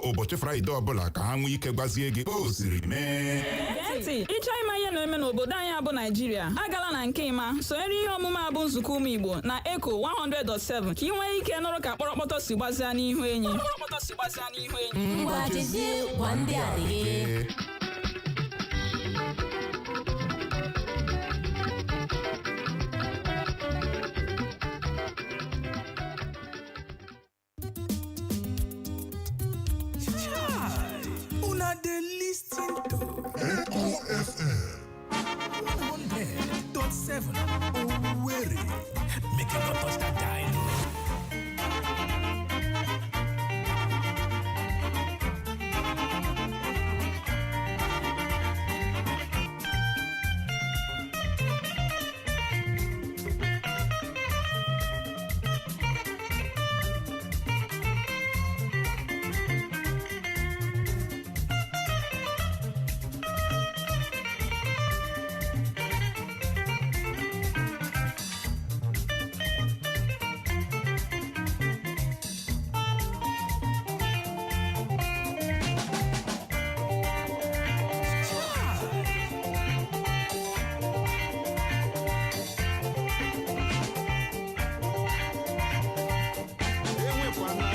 Ụbọchị Fraịde ọbụla ka ha nwee ike gwazie gị o siri mee. Gee ntị, ịchọọ ịma ihe na-eme n'obodo anyị abụ Naijiria, agala na nke ịma sonyere ihe omume a bụ Nzukọ Ụmụ Igbo na Eco 100.7 ka ị nwee ike nụrụ ka kpọrọkpọtọ si gbazia n'ihu enyi. Ngwa, jezie gwa ndị adịghị. Una dey listen to Eco FM 100.7 Owerri. Make you no touch that dial. Enwekwana.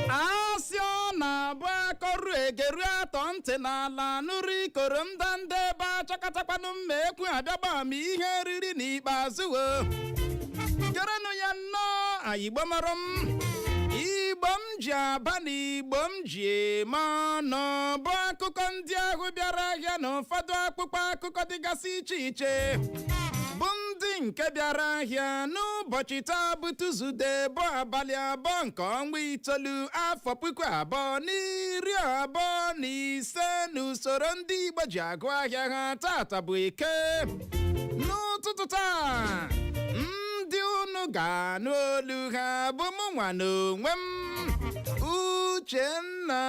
Asị ọ na-abụ akọrụ egeru atọ ntị n'ala nụrụ ikoro ndanda ebe achọkọtakwanụ mma ekwu abịagba ma ihe riri n'ikpeazụ o gerenụ ya nnọọ. Ayigbo mara m, Igbo m ji aba na Igbo m ji eme ọnụ, bụ akụkọ ndị ahụ bịara ahịa na ụfọdụ akpụkpọ akụkọ dịgasị iche iche, bụ ndị nke bịara ahịa n'ụbọchị taa bụ Tuzdee, bụ abalị 2 nke ọnwa 9, afọ 2025 n'usoro ndị Igbo ji agụ ahịa ha. Tata bụ Eke. N'ụtụtụ taa, ndị unu ga-anụ olu ha bụ mụ nwa n'onwe m, Uchenna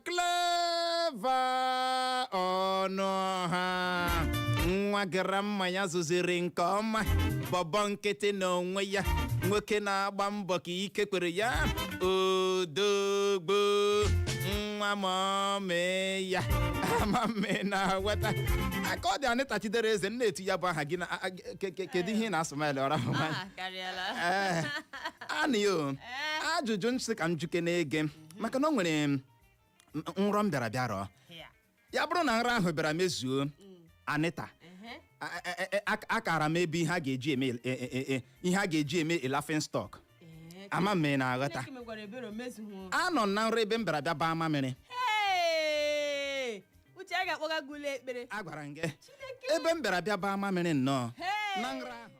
Clever Ọnụọha, nwa gara mma ya zụziri nke ọma, bọbọ nkịtị n'onwe ya, nwoke na-agba mbọ ka ike kwere ya, odogbo nwa ma ọ mee ya ama mme na weta aka ọ dị. Anịta Chidere Eze nna etu ya bụ aha gị na kedu ihe ị na-asụ maịlị ọra ahụ? Ah, karịala. Ee, anị o ajụjụ nsị ka m juke na-ege, maka na o nwere nrọ m bịara bịa rọọ. Ya bụrụ na nrọ ahụ bịara mezuo, Anịta, akara m ebe ihe a ga-eji eme ihe a ga-eji eme a laughing stock. Ama m na aghọta. Chineke mekwara ebere, o mezughị. Anọ m na nrọ ebe m bịara bịa baa mamịrị. Hey! Uche, a ga-akpọga gị ụlọ ekpere. Agwara m gị ebe m bịara bịa baa mamịrị nnọọ Hey! na nrọ ahụ.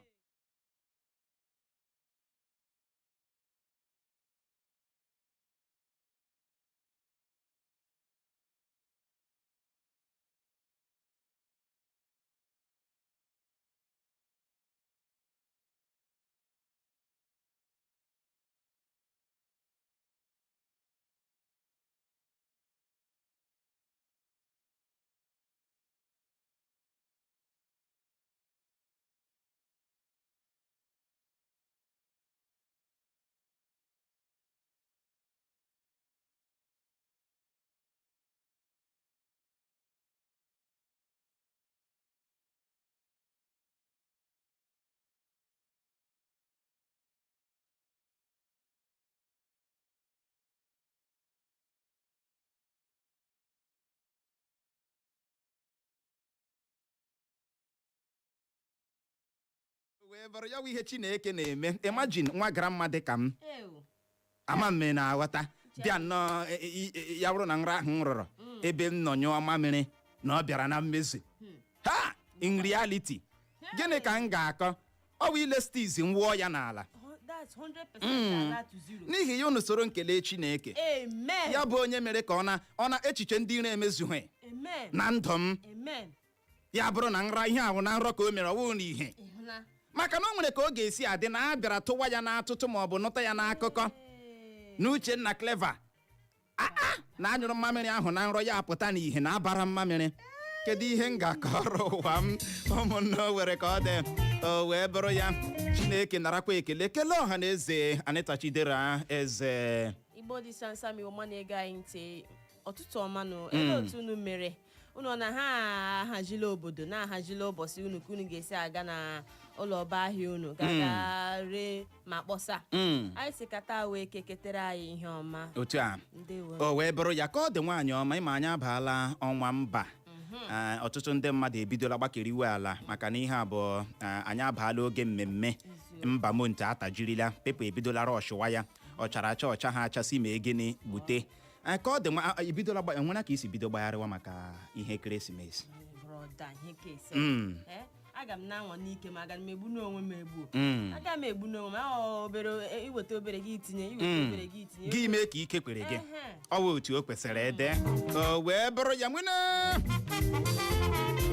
Wee bụrụ ya bụ ihe Chineke na-eme. Imagine, nwa gara mma dị ka m. Ew. Ama m na-aghọta bịa nnọọ ya bụrụ na nrọ ahụ m rọrọ ebe m nọ nyụọ mamịrị na ọ bịara na mmezu ha in reality, gịnị ka m ga-akọ? Ọ bụ ile stiz m wụọ ya n'ala. That's 100% ala to zero. N'ihi ya, unu soro nkele Chineke. Amen. Ya bụ onye mere ka ọ na ọ na echiche ndị iro emezughị Amen. na ndụ m. Amen. Ya bụrụ na nra ihe ahụ na nrọ ka o mere, ọ wụghị n'ihe. Ịhụla? Maka na o nwere ka ọ ga-esi adị na a bịara tụwa ya n'atụtụ ma ọ bụ nụta ya n'akụkọ. Ee. Na Uchenna Clever aa na anyụrụ mmamịrị ahụ na nrọ ya apụta n'ihe na abara mmamịrị. Kedu ihe m ga-akọrọ ụwa m? Ụmụnne, o were ka ọ dị, o wee bụrụ ya. Chineke narakwa ekele. Kelee ọha na eze. Anita Chidera Eze. Igbo dị sansam, ọma na-ege anyị ntị, ọtụtụ ọmanụ. Ebe otu unu mere unu na ha ahazila obodo na-ahazila ụbọchị unu ka unu ga-esi aga na ụlọ ọba ahịa unu gaga ree ma kpọsa. Anyị si kata wee keketere anyị ihe ọma. Otu a. Ndewo. O wee bụrụ ya ka ọ dị. Nwaanyị ọma, ịma anyị abaala ọnwa mba. Ọtụtụ ndị mmadụ ebidola gbakeriwe ala maka na ihe abụọ anyị abaala oge mmemme mba monte atajirila pepa, ebidola rọshụwa ya, ọchara acha ọcha ha achasị ma egene gbute. Ka ọ dị nwa ebidola enwere ka isi bido gbagharịwa maka ihe ekeresimesi. Brother, ihe kesi. Aga m na-anwa n'ike ma aga m egbu n'onwe m egbu. Aga m egbu n'onwe m ahụ obere iweta obere gị itinye, iweta obere gị itinye. Gị mee ka ike kwere gị. Ehe. Ọ wụ otu o kwesịrị ịdị, o wee bụrụ ya nwene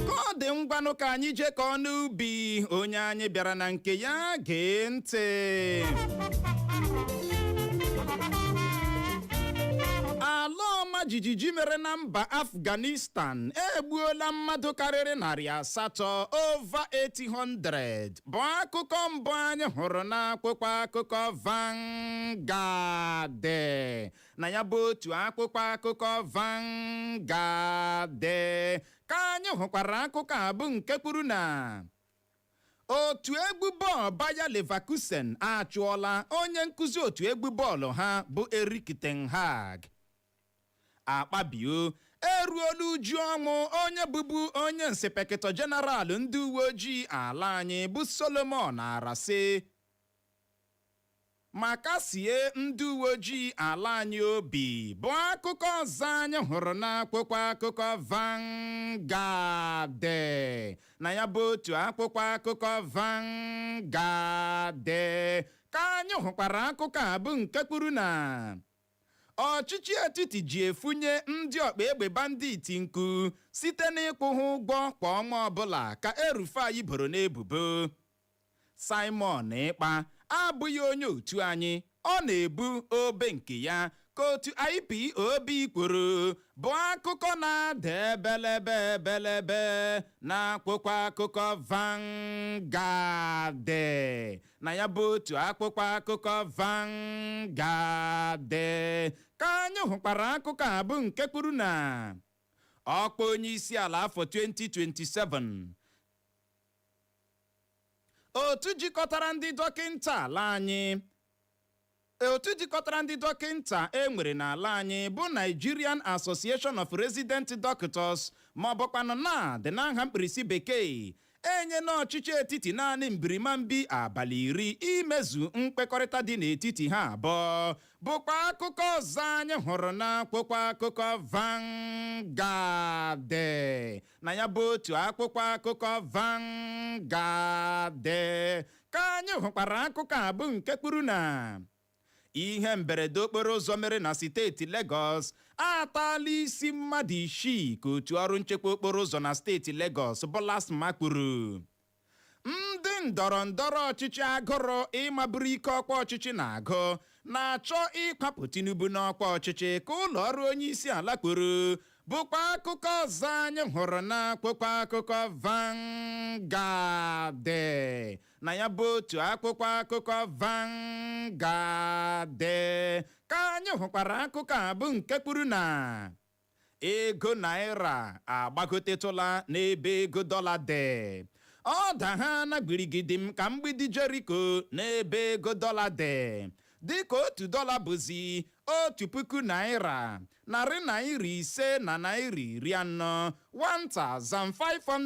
ka ọ dị. Ngwanụ, ka anyị jee ka ọ n'ubi onye anyị bịara na nke ya gee ntị. Ala ọma jijiji mere na mba Afghanistan egbuola mmadụ karịrị 800, over 800, bụ akụkọ mbụ anyị hụrụ n'akwụkwọ akụkọ Vanguard. Na ya bụ otu akwụkwọ akụkọ Vanguard ka anyị hụkwara akụkọ a bụ nke kwuru na otu egwu bọọlụ Bayer Leverkusen achụọla onye nkụzi otu egwu bọọlụ ha bụ Erik ten Hag. Akpabio eruola uju ọnwụ onye bụbu onye inspector general ndị uwe ojii ala anyị bụ Solomon Arase, ma kasie ndị uwe ojii ala anyị obi, bụ akụkọ ọzọ anyị hụrụ n'akwụkwọ akụkọ Vanguard. Na ya bụ otu akwụkwọ akụkọ Vanguard ka anyị hụkwara akụkọ a bụ nke kwuru na ọchịchị etiti ji efunye ndị ọkpa egbe bandit nku site n'ịkwụ ha ụgwọ kwa ọnwa ọbụla, ka El-Rufai boro n'ebubo. Simon Ekpa abụghị onye otu anyị, ọ na-ebu obe nke ya, ka otu IPOB kwuru, bụ akụkọ na-ada ebelebe ebelebe n'akwụkwọ akụkọ Vanguard. Na ya bụ otu akwụkwọ akụkọ Vanguard ka anyị hụkwara akụkọ a bụ nke kwuru na ọkwa onye isi ala afọ 2027, otu jikọtara ndị dọkịnta ala anyị, otu jikọtara ndị dọkịnta e nwere n'ala anyị bụ Nigerian Association of Resident Doctors, ma ọ bụkwanụ NARD n'aha mkpirisi bekee, enye n'ọchịchị etiti naanị mbirimambi abalị 10 imezu nkwekọrịta dị n'etiti ha abụọ, bụkwa akụkọ ọzọ anyị hụrụ n'akwụkwọ akụkọ Vanguard. Na ya bụ otu akwụkwọ akụkọ Vanguard ka anyị hụkwara akụkọ a bụ nke kwuru na ihe mberede okporo ụzọ mere na steeti Lagos ataala isi mmadụ 6, ka otu ọrụ nchekwa okporo ụzọ na steeti Lagos bụ LASTMA kwuru. Ndị ndọrọ ndọrọ ọchịchị agụrụ ịmaburu ike ọkwa ọchịchị na-agụ na-achọ ịkwapụ Tinubu n'ọkwa ọchịchị, ka ụlọ ọrụ onye isi ala kwuru, bụkwa akụkọ ọzọ anyị hụrụ n'akwụkwọ akụkọ Vanguard. Na ya bụ otu akwụkwọ akụkọ Vanguard ka anyị hụkwara akụkọ a bụ nke kwuru na ego naira agbagotetụla n'ebe ego dọla dị. Ọ da ha na gbirigidi m ka mgbidi Jeriko n'ebe ego dọla dị, dịka otu dọla bụzi ₦1,540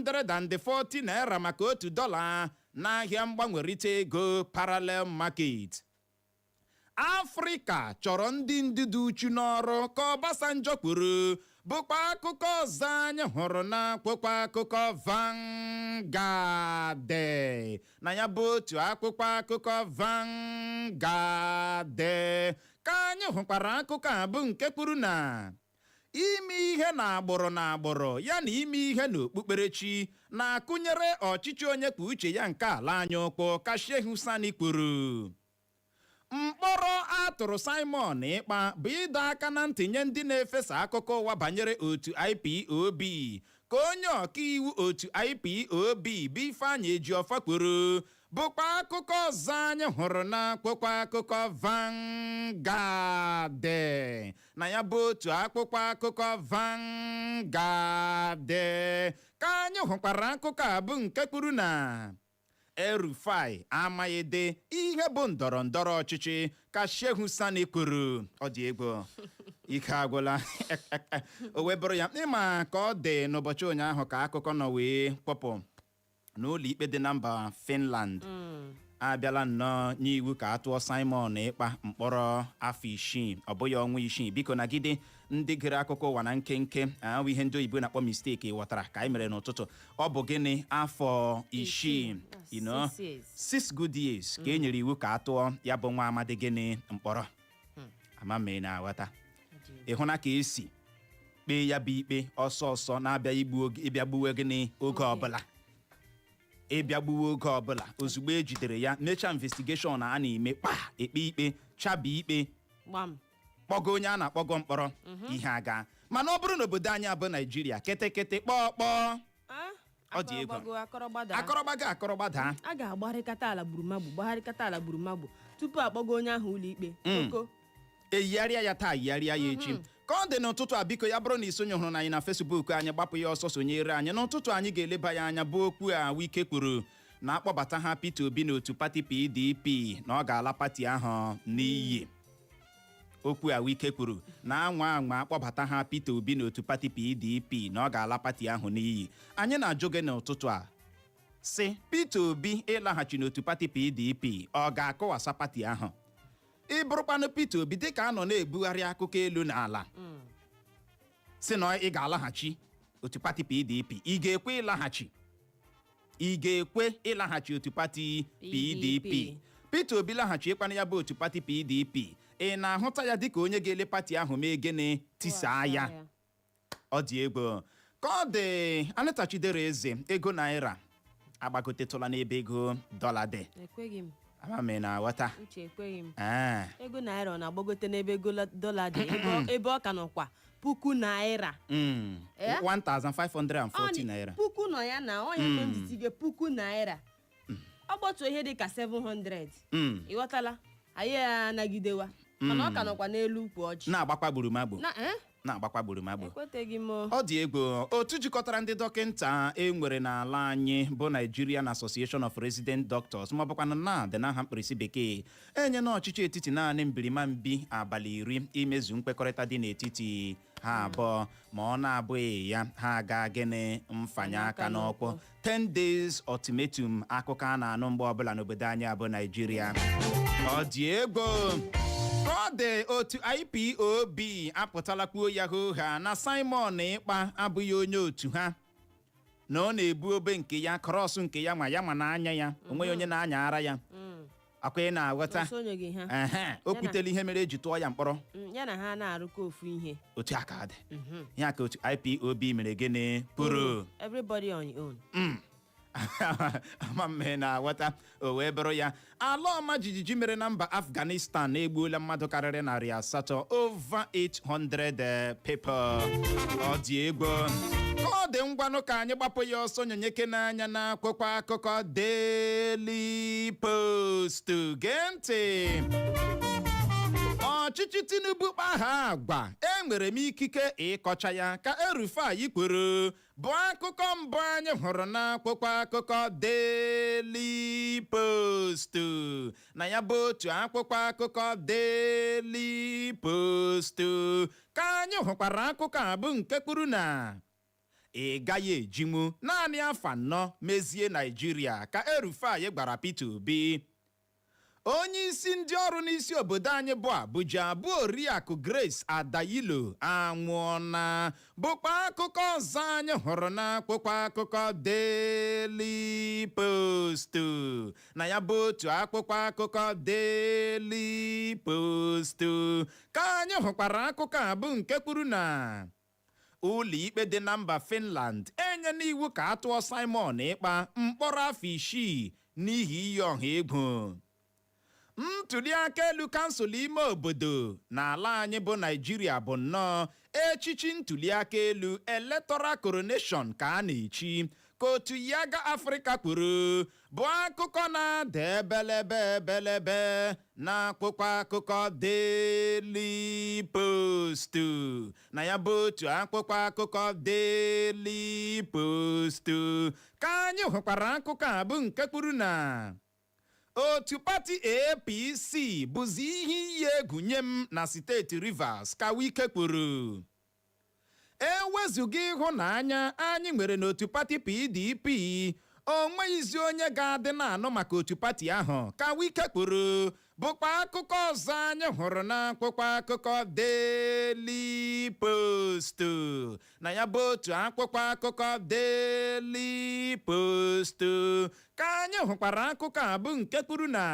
₦1,540 maka otu dọla n'ahịa mgbanwerịta ego parallel market. Afrịka chọrọ ndị ndu dị uchu n'ọrụ, ka Obasanjo kwuru, bụkwa akụkọ ọzọ anyị hụrụ n'akwụkwọ akụkọ Vanguard. Na ya bụ otu akwụkwọ akụkọ Vanguard ka anyị hụkwara akụkọ a bụ nke kwuru na ime ihe na agbụrụ na agbụrụ ya na ime ihe n'okpukperechi na-akụnyere ọchịchị onye kwuo uche ya nke ala anyị ụkwụ, ka Shehu Sani kwuru. Mkpọrọ a tụrụ Simon Ekpa bụ ịdọ aka na ntị nye ndị na-efesa akụkọ ụwa banyere otu IPOB, ka onye ọkaiwu otu IPOB bụ Ifeanyị Ejiofor kwuru, bụkwa akụkọ ọzọ anyị hụrụ n'akwụkwọ akụkọ Vanguard. Na ya bụ otu akwụkwọ akụkọ Vanguard ka anyị hụkwara akụkọ a, bụ nke kwuru na El-Rufai amaghịdị ihe bụ ndọrọ ndọrọ ọchịchị, ka Shehu Sani kwuru. Ọ dị egwu, ike agwụla. O wee bụrụ ya, ịma ka ọ dị n'ụbọchị ụnyaahụ ka akụkọ nọ wee kpọpụ n'ụlọ ikpe dị na mba Finland abịala nnọọ nye iwu ka a tụọ Simon Ekpa mkpọrọ afọ 6, ọ bụghị ọnwa 6. Biko nagide ndị gere akụkọ ụwa na nkenke ahụ, ihe ndị oyibo na-akpọ mistake ghọtara ka anyị mere n'ụtụtụ. Ọ bụ gịnị? Afọ 6, 6 years. 6 good years ka e nyere iwu ka a tụọ ya bụ nwa amadi gịnị mkpọrọ. Ama m ị na-aghọta. Ị hụna ka esi kpee ya bụ ikpe ọsọ ọsọ na-abịa igbu oge, ịbịa gbuwe gịnị oge ọbụla, ịbịa gbuwe oge ọbụla ozugbo e jidere ya, mechaa investigation a na-eme, kpa ekpe ikpe, chabi ikpe, Gbam. Kpọgo onye a na-akpọgo mkpọrọ, ihe aga. Mana ọ bụrụ na obodo anyị abụ Naijiria, kịtịkịtị kpọọ kpọọ. Ah, Ọ dị egwu. Akọrọgbago, akọrọgbada. Akọrọgbago, akọrọgbada. A ga-agbarịkata ala gburumagbu, gbagharịkata ala gburumagbu tupu akpọgo onye ahụ ụlọ ikpe oko. Eyigharịa ya taa, yigharịa ya echi. Ka ọ dị n'ụtụtụ a, biko, ya bụrụ na isonye hụrụ anyị na Facebook anyị, gbapụ ya ọsọ sonyere anyị. N'ụtụtụ anyị ga-eleba ya anya bụ okwu a Wike kwuru na akpọbata ha Peter Obi n'otu pati PDP na ọ ga-ala pati ahụ n'iyi. Okwu a Wike kwuru na anwa anwa akpọbata ha Peter Obi n'otu pati PDP na ọ ga-ala pati ahụ n'iyi. Anyị na-ajụ gị n'ụtụtụ a sị, Peter Obi ịlaghachi n'otu pati PDP, ọ ga-akụwasa pati ahụ? Ị bụrụkwanụ Peter Obi, dịka a nọ na-ebugharị akụkọ elu na ala si na ị ga-alaghachi otu pati PDP, ị ga-ekwe ịlaghachi? Ị ga-ekwe ịlaghachi otu pati PDP? PDP. Peter Obi laghachi ịkwana ya bụ otu pati PDP, ị na-ahụta ya dịka onye ga-ele pati ahụ mee gịnị? Tisaa ya. Ọ dị egwu. Ka ọ dị, Anịta Chidera Eze, ego naira agbagotetụla n'ebe ego dọla dị. Ekweghị m. Ama m ị na-aghọta. Uche, ekweghị m. Ee. Ego naira ọ na-agbagote n'ebe ego dọla dị? Ebe ọ ka nọkwa 1,000 naira. Eh? 1540 naira. Puku nọ ya na onye mgbe m ji tige 1,000 naira, ọ gbatuo ihe dị ka 700. Ị ghọtala? Anyị anagidewa, mana ọ ka nọkwa n'elu ukwu ọjị. Na-agbakwa gburumagbo. Na eh? Na-agbakwa gburumagbo. Ekweteghị m o. Ọ dị egwu. Otu jikọtara ndị dọkịnta e nwere n'ala anyị bụ Nigerian Association of Resident Doctors, ma ọ bụkwa na NARD n'aha mkpirisi bekee, enye na ọchịchị etiti naanị mbirimambi abalị 10 imezu nkwekọrịta dị n'etiti ha abụọ. Ma ọ na-abụghị ya, ha aga gịnị? Mfanye aka n'ọkwụ. 10 days ultimatum, akụkọ a na-anụ mgbe ọbụla n'obodo anyị abụ Naijiria. Ọ dị egwu. Ka ọ dị, otu IPOB apụtala kwuo ya ha na Simon Ekpa abụghị onye otu ha, na ọ na-ebu obe nke ya, cross nke ya, ma ya ma n'anya ya onweghị onye na-anya ara ya. Akwa ị na-aghọta? O sonyeghị ha. Ehe, o kwutela ihe mere eji tụọ ya mkpọrọ. Ya na ha na-arụkọ ofu ihe. Otu aka dị ya ka otu IPOB mere gịnị? Pụrụ. Everybody on your own. Ama m na-aghọta. O wee bụrụ ya, ala ọma jijiji mere na mba Afghanistan egbuola mmadụ karịrị 800, over 800 people. Ọ dị egwu. Ka ọ dị, ngwanụ, ka anyị gbapụ ya ọsọ nyonyeke n'anya na akwụkwọ akụkọ Daily Post. Gee ntị. Ọchịchị Tinubu kpagha agwa, enwere m ikike ịkọcha ya, ka El-Rufai kwuru, bụ akụkọ mbụ anyị hụrụ n'akwụkwọ akụkọ Daily Post. Na ya bụ otu akwụkwọ akụkọ Daily Post ka anyị hụkwara akụkọ a bụ nke kwuru na ị gaghị ejinwu naanị afọ 4 mezie Naijiria, ka El-Rufai gwara Peter Obi. Onye isi ndị ọrụ n'isi obodo anyị bụ Abuja bụ Oriakụ Grace Adayilo anwụọna, bụkwa akụkọ ọzọ anyị hụrụ n'akwụkwọ akụkọ Daily Post. Na ya bụ otu akwụkwọ akụkọ Daily Post ka anyị hụkwara akụkọ a bụ nke kwuru na ụlọikpe dị na mba Finland enyela iwu ka a tụọ Simon Ekpa mkpọrọ afọ 6 n'ihi iyi ọha egwu. Ntuli aka elu kansụl ime obodo n'ala anyị bụ Naijiria bụ nnọọ echichi ntuli aka elu, electoral coronation, ka a na-echi, ka otu Yiaga Afrịka kwuru, bụ akụkọ na-ada ebelebe ebelebe n'akwụkwọ akụkọ Daily Post. Na ya bụ otu akwụkwọ akụkọ Daily Post ka anyị hụkwara akụkọ a, bụ nke kwuru na otu pati APC bụzi ihe iyi egwu nye m na steeti Rivers, ka Wike kwuru. Ewezụga ịhụnanya anyị nwere n'otu pati PDP, o nweghịzi onye ga-adị na-anụ maka otu pati ahụ, ka Wike kwuru, bụkwa akụkọ ọzọ anyị hụrụ n'akwụkwọ akụkọ Daily Post. Na ya bụ otu akwụkwọ akụkọ Daily Post ka anyị hụkwara akụkọ a, bụ nke kwuru na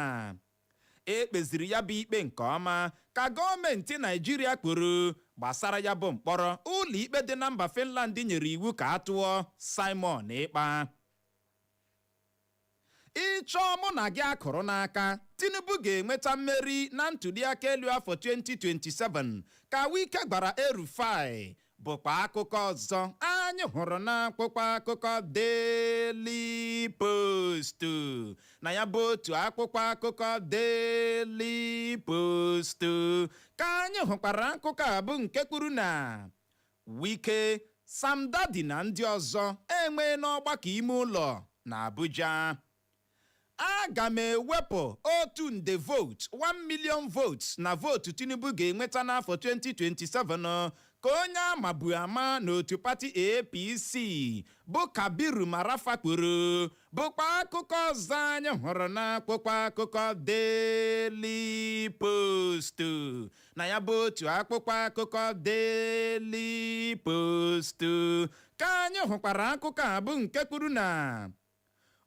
ekpeziri ya bụ ikpe nke ọma, ka gọọmenti Naijiria kwuru gbasara ya bụ mkpọrọ ụlọikpe dị na mba Finland nyere iwu ka a tụọ Simon Ekpa. Ịchọọ mụ na gị akụrụ n'aka, Tinubu ga-enweta mmeri na ntụliaka elu afọ 2027, ka Wike gbara El-Rufai, bụkwa akụkọ ọzọ anyị hụrụ n'akwụkwọ akụkọ Daily Post. Na ya bụ otu akwụkwọ akụkọ Daily Post ka anyị hụkwara akụkọ a, bụ nke kwuru na Wike, Sam Dadi na ndị ọzọ enwee n'ọgbakọ ime ụlọ na Abuja. Aga m ewepụ 1 nde vote, 1 million votes, na vootu Tinubu ga-enweta n'afọ 2027, ka onye amabu ama n'otu pati APC bụ Kabiru Marafa kwuru, bụkwa akụkọ ọzọ anyị hụrụ n'akwụkwọ akụkọ Daily Post. Na ya bụ otu akwụkwọ akụkọ Daily Post ka anyị hụkwara akụkọ a, bụ nke kwuru na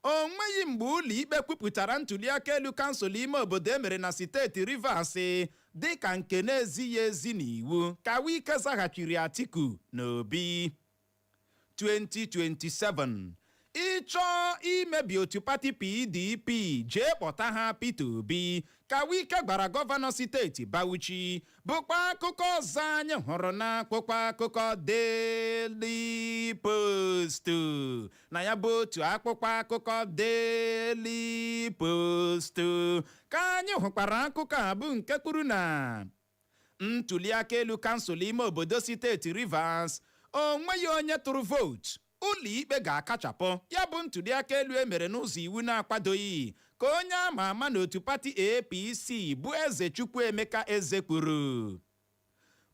o nweghị mgbe ụlọ ikpe kwupụtara ntụliaka elu kansụl ime obodo emere na steeti Rivers dị ka nke na-ezighị ezi n'iwu, ka Wike zaghachiri Atiku na Obi. 2027, ịchọọ imebi otu pati PDP, jee kpọta ha Peter Obi, ka Wike gwara gọvanọ steeti Bauchi, bụkwa akụkọ ọzọ anyị hụrụ n'akwụkwọ akụkọ Daily Post. Na ya bụ otu akwụkwọ akụkọ Daily Post ka anyị hụkwara akụkọ a, bụ nke kwuru na ntụliaka elu kansụl ime obodo steeti Rivers, o nweghị onye tụrụ vootu, ụlọikpe ga-akachapụ ya bụ ntụliaka elu emere n'ụzọ iwu na-akwadoghị, ka onye ama ama n'otu pati APC bụ Eze Chukwuemeka Eze kwuru.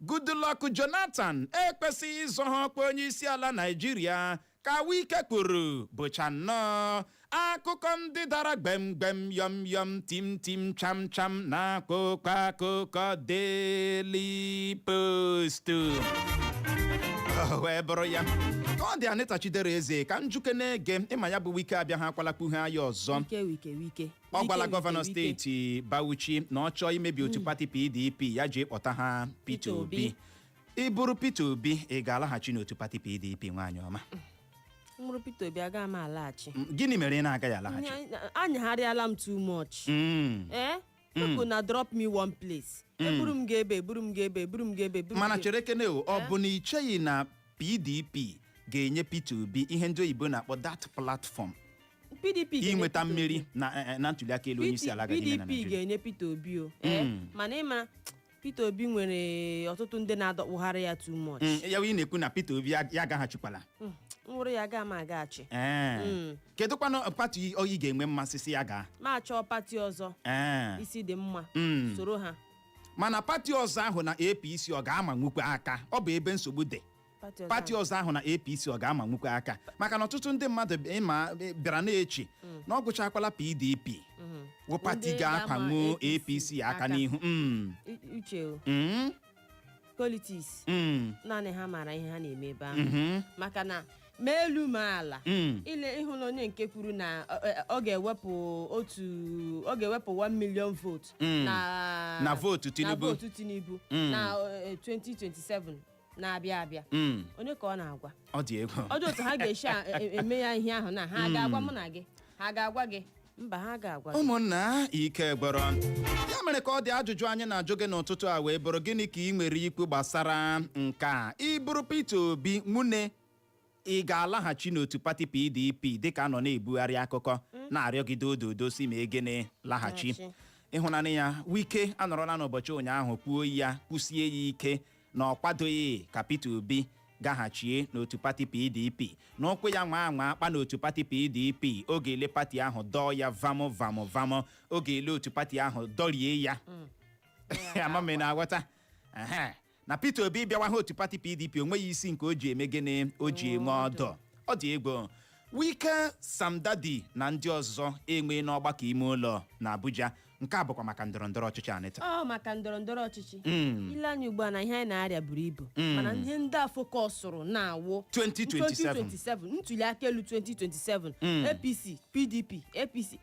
Goodluck Jonathan ekwesịghị ịzọ ha ọkwa onye isi ala Naijiria, ka Wike kwuru, bụcha nnọọ akụkọ ndị dara gbemgbem, yọm yọm, tim tim, cham cham na akụkọ akụkọ Daily Post. O wee bụrụ ya ka ọ dị. Anịta Chidera Eze, ka njuke na-ege ịma ya bụ Wike abịa ha akwala kpughe ya ọzọ. Wike, Wike, Wike. Ọ gwala Wike, gọvanọ Wike, Wike. steeti Bauchi na ọ chọọ imebi otu pati PDP, ya jee kpọta ha Peter Peter Obi. Obi. Ị bụrụ Peter Obi, ị ga-alaghachi n'otu pati PDP, nwaanyị ọma? Nwụrụ Peter Obi, agaghị m alaghachi. Gịnị mere ị na-agaghị alaghachi? Anyagharịala m too much. Eh, people na drop me one place, eburu m ga-ebe, eburu m ga-ebe, eburu m ga-ebe, eburu m Mana ga-ebe. chere kene o, ọ bụ na ị cheghị na PDP ga-enye Peter Obi ihe ndị oyibo na-akpọ that platform PDP ga-enye inweta Peter Obi. mmeri na ntụliaka elu onye isi ala gaji ime na PDP Naịjirịa? ga-enye Peter Obi o. Eh, mana ịma Peter Obi nwere ọtụtụ ndị na-adọkpụgharị ya too much. Ya wụ ị na-ekwu na Peter Obi ya agaghachikwala? Nwụrụ ya, aga m agaghachi. Ee. Kedụkwanụ pati oyi ga-enwe mmasị si ya gaa? Ma chọọ pati ọzọ. Isi dị mma. Soro ha. Mana pati ọzọ ahụ na APC ọ ga-ama nwukwe aka? Ọ bụ ebe nsogbu dị. Pati ọzọ Pati ahụ. ọzọ ahụ na APC ọ ga-ama nwukwe aka? Maka na ọtụtụ ndị mmadụ ịma bịara na-echi na ọ gụchakwala PDP wụ pati Ndị ga-akwanwu ga-ama APC aka aka. n'ihu. Uche o, politics, naanị ha maara ihe ha na-eme ebe ahụ, maka na ma elu ma ala, ile ịhụla onye nke kwuru na ọ ga-ewepụ otu, ọ ga-ewepụ 1 million vote na Na vootu Tinubu. Na vootu Tinubu na 2027 na-abịa abịa. Onye ka ọ na-agwa? Ọ dị egwu. Ọ dị otu ha ga-esi eme ya ihe ahụ na ha ga-agwa mụ na gị, ha ga-agwa gị. Mba, ha ga-agwa gị. Ụmụnna, ike gbọrọ ya mere ka ọ dị. Ajụjụ anyị na-ajụ gị n'ụtụtụ a wee bụrụ, gịnị ka ị nwere ikwu gbasara nke a? Ị bụrụ Peter Obi nwune, ị ga-alaghachi n'otu pati PDP dịka a nọ na-ebugharị akụkọ na-arịọgide ododo si ma egene laghachi? Laghachi. Ịhụnanya ya, Wike anọrọla n'ụbọchị ụnyaahụ kwuo ya, kwụsie ya ike na ọ kwadoghị ka Peter Obi gaghachie n'otu pati PDP, na ụkwụ ya nwa anwa akpa n'otu pati PDP, oge ele pati ahụ dọọ ya vamụ vamụ vamụ, oge ele otu pati ahụ dọrie ya. Amami na-aghọta. Ehe. Na Peter Obi bịawa ha otu pati PDP, onweghị isi nke o ji eme gịnị, o ji enwe ọdọ. Ọ dị egwu. Wike, Sam Dadi na ndị ọzọ enwe n'ọgbakọ ime ụlọ na Abuja. Nke a bụkwa maka ndọrọ ndọrọ ọchịchị, Anita. Ọ maka ndọrọ ndọrọ ọchịchị. Ile anya ugbu a na ihe anyị na-arịa buru ibu, mana ihe ndị a focusụrụ na-awụ 2027. 2027, ntuli aka elu 2027, APC, PDP, APC.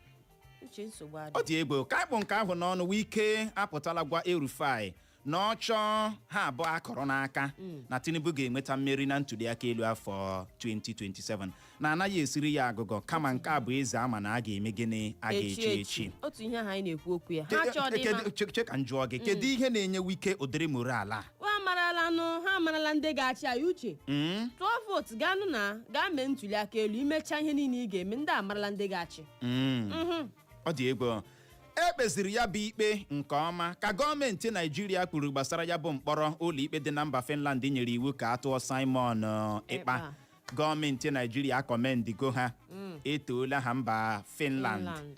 Uche, nsogbu adị. Ọ dị egwu ka akpụ nke ahụ n'ọnụ. Wike apụtala gwa El-Rufai na ọ chọọ ha abụọ akọrọ n'aka na Tinubu ga-enweta mmeri na ntuli aka elu afọ 2027, na anaghị esiri ya agụgọ, kama nke a bụ eze ama na a ga-eme gịnị, a ga-echi echi. Otu ihe ahụ anyị na-ekwu okwu ya, ha chọọ dị mma. Che ka m jụọ gị, kedu ihe na-enye Wike ụdịrị moral a? Ha amarala nụ, ha amarala ndị ga-achị anyị. Uche, tụọ vootu, gaa nụ na gaa mee ntuli aka elu, imechaa ihe niile ị ga-eme, ndị amarala ndị ga-achị. Ọ dị egwu. E kpeziri ya bụ ikpe nke ọma ka gọọmenti Naijiria kwuru gbasara ya bụ mkpọrọ ụlọikpe dị na mba Finland nyere iwu ka a tụọ Simon Ekpa. Ekpa. Gọọmenti Naijiria acommendigo ha, etoola ha mba Finland. Finland.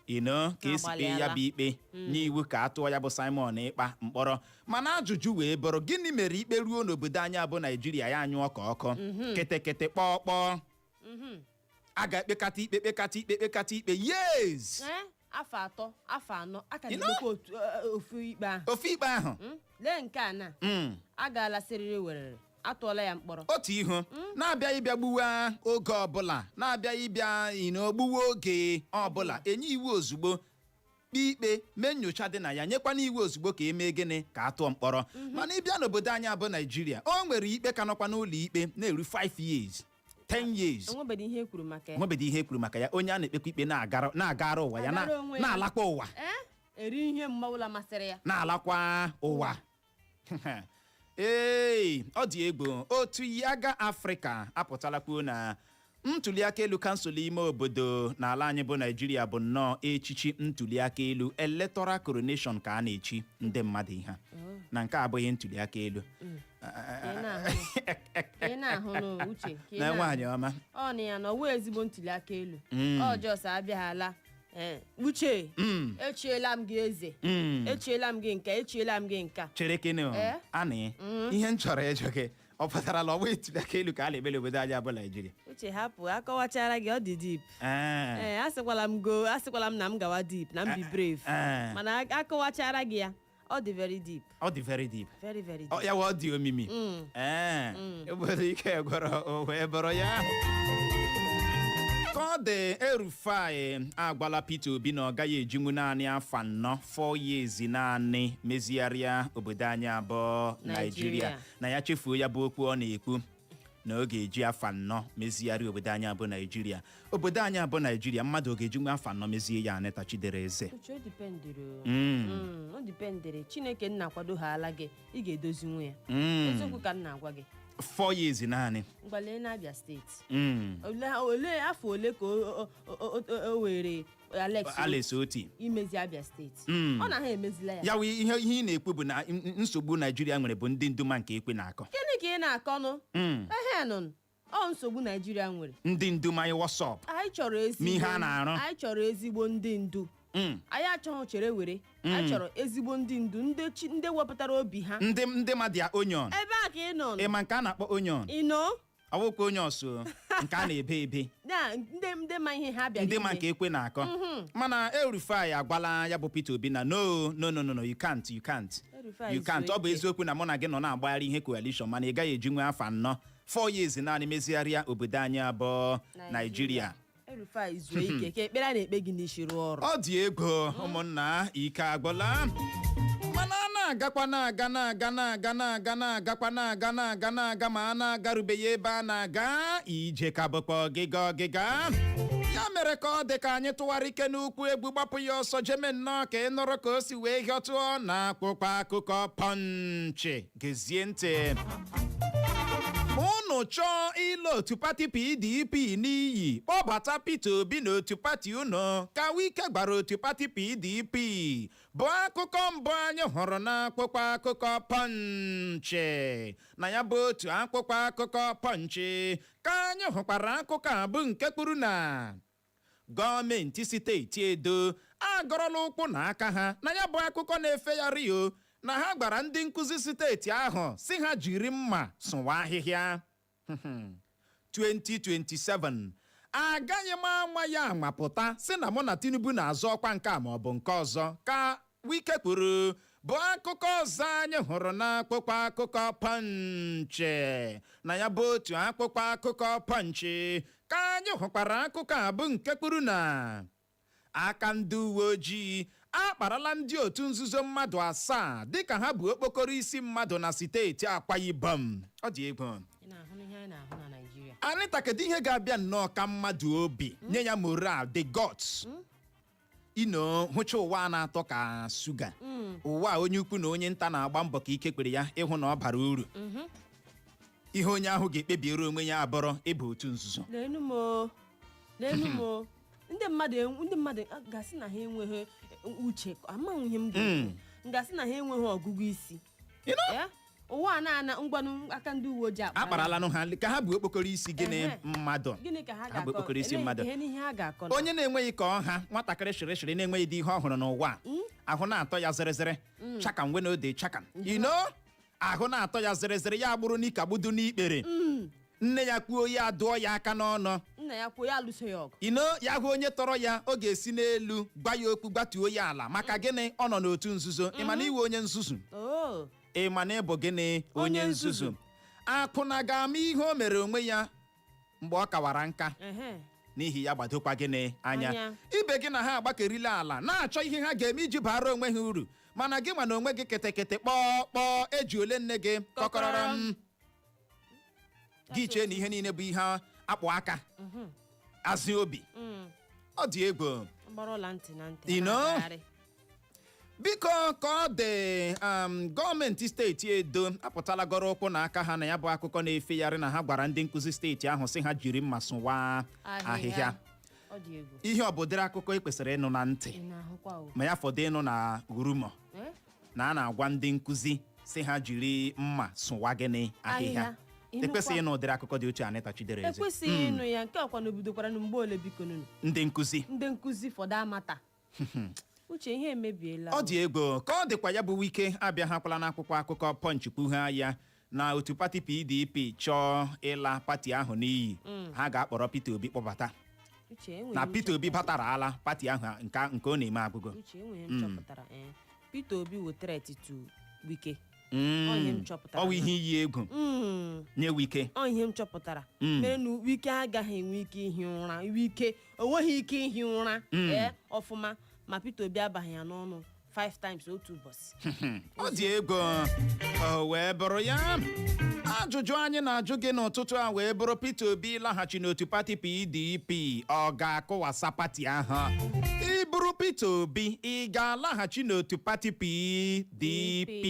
Ino ka esi kpee ya bụ ikpe nye iwu ka a tụọ ya bụ Simon Ekpa mkpọrọ. Mana ajụjụ wee bụrụ, gịnị mere ikpe ruo n'obodo anyị abụ Naijiria, ya anyụọ ka ọkụ kịtịkịtị kpọọ kpọọ, a ga-ekpekata ikpe, kpekata ikpe, kpekata ikpe years? Ee, afọ 3, afọ 4, a ka You know? na-ekpekwa otu ofu ikpe ahụ. Ofu ikpe ahụ. Lee nke a na agaala siriri werere, atụọla ya mkpọrọ. Otu ihu na-abịa ịbịa gbuwa oge ọbụla, na-abịa ịbịa ino gbuwa oge ọbụla, enye iwu ozugbo, kpee ikpe, mee nyocha dị na ya, nyekwana iwu ozugbo ka emee gịnị, ka a tụọ mkpọrọ. Mana ịbịa n'obodo anyị abụ Naijiria, o nwere ikpe ka nọkwa n'ụlọ ikpe na-eru 5 years, 10 years. Enwebeghị ihe e kwuru maka ya. Nwebeghị ihe e kwuru maka ya. Onye a na-ekpekwa ikpe na-agara ụwa ya, Agara onwe ya. na-alakwa ụwa. Ee, eri ihe mgbe ọbụla masịrị ya. Na-alakwa ụwa. Ee, ọ dị egwu. Otu Yaga Afrịka apụtala kwuo na ntuliaka elu kansụl ime obodo n'ala anyị bụ Naijiria bụ nnọọ echichi ntuliaka elu, electoral coronation, ka a na-echi ndị mmadụ ihe a. Na nke a abụghị ntuliaka elu. Ka ị na-ahụ, ka ị na-ahụ n'uche, ka ị Na na-ahụ. nwaanyị ọma. Ọ na ya na ọwụ ezigbo ntuli aka elu. Ọ just abịaghala. Ee, Uche, echiela m gị eze, echiela m gị nka, echiela m gị nka. Chere kene o. Eh? Anị ihe m chọrọ ịjụ gị, ọ pụtara na ọ bụghị ntuliaka elu ka a na-emere obodo anyị abụ Naijiria? Uche, hapụ, akọwachara gị, ọ dị deep. Ee. Ee, asịkwala m go, asịkwala m na m gawa deep, na m be brave. Mana akọwachara gị ya, ọ dị very deep. Ọ dị very deep. Very, very Ọ deep. ya wa, ọ dị omimi. Ee, obodo ike gwọrọ o wee bụrụ ya ka ọ dị. El-Rufai agwala Peter Obi na ọ gaghị ejinwu naanị afọ 4, 4 years naanị mezigharịa obodo anyị abụọ Naijiria. Naijiria. Na ya chefuo ya bụ okwu ọ na-ekwu na ọ ga-eji afọ 4 mezigharị obodo anyị abụ Naijiria. Obodo anyị abụ Naijiria, mmadụ ọ ga-ejinwu afọ 4 mezie ya? Aneta Chidere Eze. Uche, o dependịrị o. O dependịrị. Chineke nna kwado ha ala gị, ị ga-edozinwu ya. Eziokwu ka m na-agwa gị. 4 years naanị? Mgbalee n'Abia Steeti. Ole afọ ole ka o were Alex Alex Oti imezi Abia Steeti? Ọ na ha emezila ya. Ya wụ ihe ị na-ekwu bụ na nsogbu Naijiria nwere bụ ndị nduma nke ekwe na-akọ. Gịnị ka ị na-akọnụ? Ehe, nụ, ọ nsogbu Naijiria nwere. Ndị ndu manye WhatsApp. Anyị chọrọ ezigbo N'ihe a na-arụ. Anyị chọrọ ezigbo ndị ndu. Anyị achọghị chere were. Anyị chọrọ ezigbo ndị ndu, ndị chi, ndị wepụtara obi ha. Ndị ma dia onion. Ebe a ka ị nọ. Ịma nke a na-akpọ onion? Ị nọ. Ọwụkwa onye ọsụ nke a na-ebe ebe. Na ndị ma ihe ha bịara Ndị ma ime. nke ekwe na-akọ. Mana El-Rufai agwala ya bụ Peter Obi na no, no, no, no, no, you can't, you can't. El-Rufai You can't. zuo Ọ bụ ike. eziokwu na mụ na gị nọ na-agbagharị ihe coalition, mana ị gaghị eji nwe afọ 4, 4 years naanị mezigharịa obodo anyị abụọ Naijiria. El-Rufai zuo ike, ka ekpere a na-ekpe gị n'isi rụọ ọrụ. Ọ dị egwu, ụmụnna, ike agwụla. Mana a Na-agakwa, na-aga, na-aga, na-aga, na-aga, na-agakwa, na-aga, na-aga, na-aga, ma a na-agarubeghị ebe a na-aga. Ije ka bụkwa ọgịga ọgịga. Ya mere ka ọ dị ka anyị tụwara ike n'ukwu egwu, gbapụ ya ọsọ, jeme nnọọ ka ị nụrụ ka o si wee hịọtụọ na akwụkwọ akụkọ Punch. Gezie ntị. Ma unu chọọ ịla otu pati PDP n'iyi, kpọbata Peter Obi n'otu pati unu, ka Wike gbara otu pati PDP, bụ akụkọ mbụ anyị hụrụ n'akwụkwọ akụkọ Punch. Na ya bụ otu akwụkwọ akụkọ Punch ka anyị hụkwara akụkọ a, bụ nke kwuru na gọọmenti steeti Edo agọrọla ụkwụ na aka ha na ya bụ akụkọ na-efegharị o na ha gwara ndị nkụzi steeti ahụ si ha jiri mma sụwa ahịhịa. 2027, agaghị m anwa ya anwapụta si na mụ na Tinubu na-azọ ọkwa nke a ma ọ bụ nke ọzọ, ka Wike kwuru, bụ akụkọ ọzọ anyị hụrụ n'akwụkwọ akụkọ Punch. Na ya bụ otu akwụkwọ akụkọ Punch ka anyị hụkwara akụkọ a, bụ nke kwuru na aka ndị uwe ojii akparala ndị otu nzuzo mmadụ 7 dịka ha bụ okpokoro isi mmadụ na steeti Akwa Ibom. Ọ dị egwu. Ị na-ahụ ihe anyị na-ahụ na Naịjirịa. Anita, kedu ihe ga-abịa nnọọ ka mmadụ obi nye ya moral, the guts, ino hụcha ụwa a na-atọ ka sugar, ụwa a onye ukwu na onye nta na-agba mbọ ka ike kwere ya ịhụ na ọ bara uru, ihe onye ahụ ga-ekpebiere onwe ya abụrụ ịba otu nzuzo? Lenu m o, lenu m o. Ndị mmadụ gasị na ha enweghị uche, amaghị ihe m ga-ekwu, gasị na ha enweghị ọgụgụ isi. You know? Ya? Ụwa a na-ana ngwanụ, aka ndị uwe ojii akparala. Akparalanụ ha ka ha bụ okpokoro isi gịnị? Mmadụ. Gịnị ka ha Ha bụ ga-akọ? okpokoro isi Elee mmadụ. ihe n'ihe ha ga-akọ na? Onye na-enweghị ka ọha, nwatakịrị shịrịshịrị na-enweghị dị ihe ọ hụrụ n'ụwa a, ahụ na-atọ ya zịrịzịrị, chakam we na ode chakam, ahụ na-atọ ya zịrịzịrị, ya gburu n'ikagbudu n'ikpere nne ya, kwuo ya dụọ ya aka n'ọnụ. Nna ya kwuo, ya alụso ya ọgụ. Ya hụ onye tọrọ ya, ọ ga-esi n'elu gwa ya okwu, gbatuo ya ala. Maka gịnị? Ọ nọ n'otu nzuzo. Ị ma na iwe onye nzuzu? Oh. Ị ma na ịbụ gịnị? Onye Onye nzuzu. nzuzu. Akwụna ga-ama ihe o mere onwe ya mgbe ọ kawara nka. N'ihi ya, gbadokwa gịnị anya. Anya. Ibe gị na ha agbakerila ala na-achọ ihe ha ga-eme iji bara onwe ha uru, mana gị ma na onwe gị kịtịkịtị kpọọ kpọọ eji ole nne gị kọkọrọrọ m gị chee na ihe niile bụ ihe akpụ aka azị obi. Ọ dị egwu. Gbara ọla ntị na ntị. You know? Na-agagharị. Biko, ka ọ dị, gọọmenti steeti Edo apụtala gọrọ ụkwụ na aka ha na ya bụ akụkọ na-efegharị na ha gwara ndị nkụzi steeti ahụ sị ha jiri mma sụwa ahịhịa. Ọ dị egwu. Ihe ọ bụ ụdịrị akụkọ ị kwesịrị ịnụ na ntị? Ị na-ahụkwa o. Ma ya fọdụ ịnụ na rumour Eh? na a na-agwa ndị nkụzi si ha jiri mma sụwa gịnị? Ahịhịa. Ahịhịa. Ịnụkwa? Ekwesịghị ịnụ ụdịrị akụkọ dị otu a, Anịta Chidere Eze. Ekwesịghị ịnụ ya. Nke ọkwa na obidokwara na mgbe ole, biko nunu? Ndị nkụzi. Ndị nkụzi, for that matter. Uche, ihe emebiela. Ọ dị egwu. Ka ọ dịkwa, ya bụ Wike abịaghakwala n'akwụkwọ akụkọ Punch kpughe ya na otu pati PDP chọọ ịla pati ahụ n'iyi, ha ga-akpọrọ Peter Obi kpọbata. Uche, enwere Na m Peter Obi batara ala pati ahụ nke ọ na-eme agụgụ. Uche, enwere m chọpụtara, Peter Obi wụ threat to Wike. Ọ ihe m chọpụtara. Ọ bụ ihe iyi egwu nye Wike. Ọ ihe m chọpụtara mere na Wike agaghị enwe ike ihi ụra. Wike o nweghị ike ihi ụra ọfụma ma Peter Obi abaghị ya n'ọnụ 5 times otu ụbọchị. Ọ dị egwu. O wee bụrụ ya, ajụjụ anyị na-ajụ gị n'ụtụtụ a wee bụrụ: Peter Obi laghachi n'otu pati PDP, ọ ga-akụwasa pati ahụ? Ị bụrụ Peter Obi, ị ga-alaghachi n'otu pati PDP?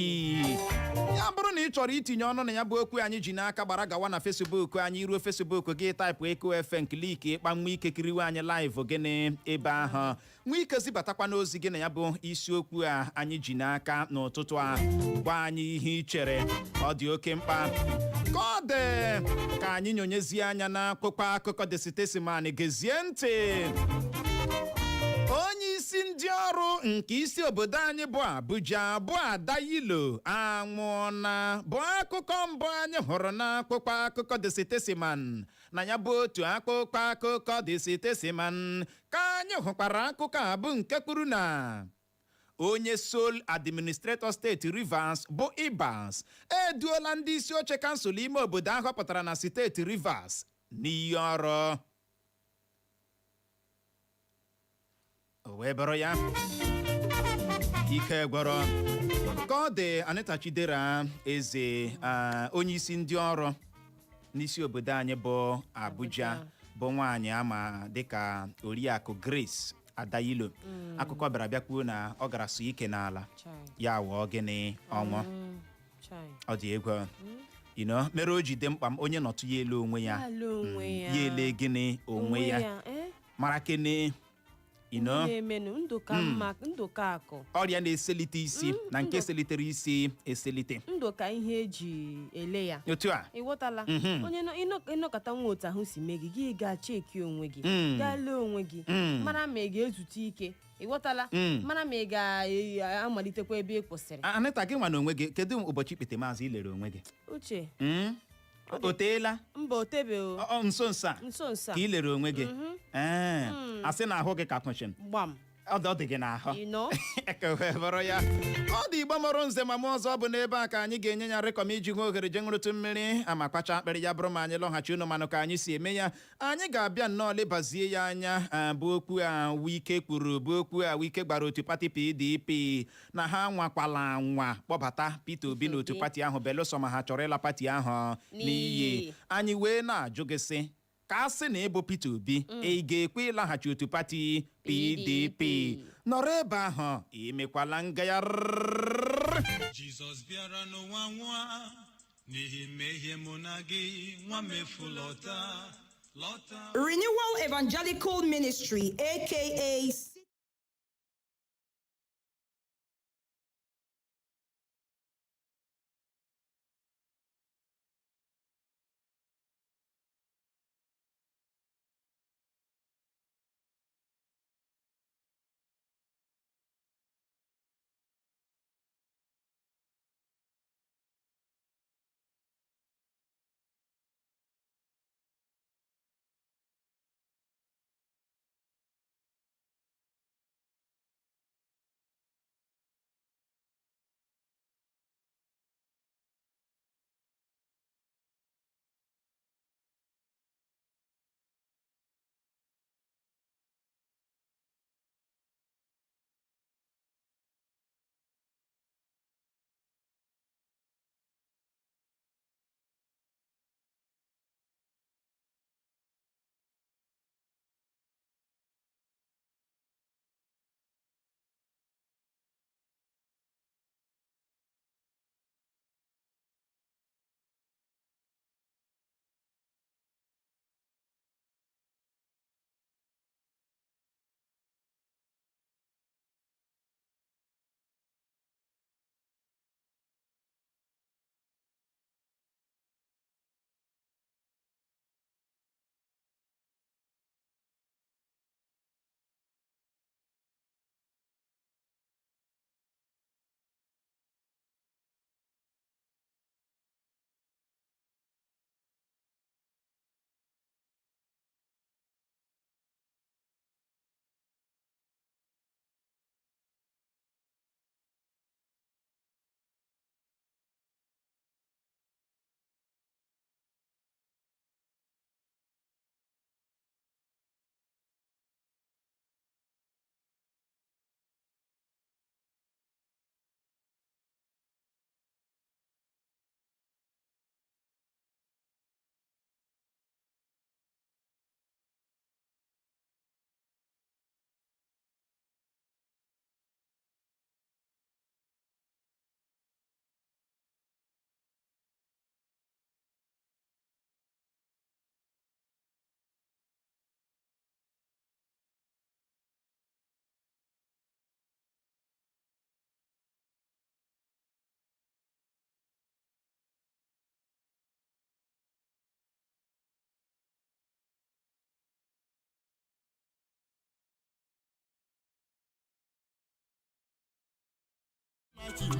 Ya bụrụ na ị chọrọ itinye ọnụ na ya bụ okwu anyị ji n'aka, gbara gawa na Facebook anyị. Ruo Facebook gị, type Eko FM, click ịkpa nwa ike, kiriwe anyị live gịnị ebe ahụ, nwee ike zibatakwa n'ozi gị na ya bụ isiokwu a anyị ji n'aka n'ụtụtụ a. Gwa anyị ihe ị chere, ọ dị oke mkpa. Ka ọ dị, ka anyị nyonyezie anya n'akwụkwọ akụkọ The Statesman. Gezie ntị. Onye isi ndị ọrụ nke isi obodo anyị bụ Abuja, bụ Ada Yilo, anwụọna, bụ akụkọ mbụ anyị hụrụ n'akwụkwọ akụkọ The Statesman. Na ya bụ otu akwụkwọ akụkọ The Statesman ka anyị hụkwara akụkọ a, bụ nke kwuru na onye sole administrator steeti Rivers, bụ Ibas, eduola ndị isi oche kansụl ime obodo ahụ pụtara na steeti Rivers n'iyi ọrụ. O wee bụrụ ya. Ike gwọrọ ka ọ dị. Anita Chidera Eze, onye isi ndị ọrụ n'isi obodo anyị bụ Abuja, bụ nwaanyị ama dịka Oriakụ Grace Adayilo, akụkọ bịara bịakwuo na ọ gara so ike n'ala. Chai. Ya wụọ gịnị? Ọnwụ. Chai. Ọ dị egwu mere o ji dị mkpa onye nọtụ ya elu onwe ya. Ya ele onwe ya. Ya ele gịnị? Onwe ya. Eh? Mara kene Na-emenụ ndụ ka mma, ndụ ka akụ. Ọrịa na-eselite isi na nke selitere isi eselite. Ndụ ka ihe eji ele ya. Otu a. Ị ghọtala? Onye ịnọkọta nwa otu ahụ si mee gị, gị gaa cheki onwe gị, gaa lee onwe gị, mara ma ị ga-ezute ike. Ị ghọtala? Mara ma ị ga-amalitekwa ebe ị kwụsịrị. Anita, gị nwa na onwe gị, kedu ụbọchị ikpete maazị i lere onwe gị? Uche. O teela? Mba, o tebe o. Ọ nso nso a? Nso nso a. Ka ị lere onwe gị. Ee, asị na ahụ gị ka kwụchim. Gbam. Ọ dị gị n'ahụ. You know? Ka wee bụrụ ya, ọ dị. Igbo mụrụ nze ma mụ ọzọ, bụ n'ebe a ka anyị ga-enye ya rịkọm iji hụ ohere je ṅụrụtụ mmiri ama kpacha akpịrị. Ya bụrụ ma anyị lọghachi, unu manụ ka anyị si eme ya, anyị ga-abịa nnọọ lebazie ya anya. Bụ okwu a Wike kwuru, bụ okwu a Wike gbara otu pati PDP na ha nwakwala anwa kpọbata Peter Obi n'otu Obi. pati ahụ, belụsọ ma ha chọrọ ịla pati ahụ n'iyi. N'iyi. Anyị wee na-ajụ gị sị, ka a sị na ịbụ Peter Obi, ị ga-ekwe ịlaghachi otu pati PDP? PDP. Nọrọ ebe ahụ, imekwala ngagharị. Jizọs bịara n'ụwa nwa n'ihi mmehie mụ na gị, nwa mefu, lọta, lọta. Renewal Evangelical Ministry, aka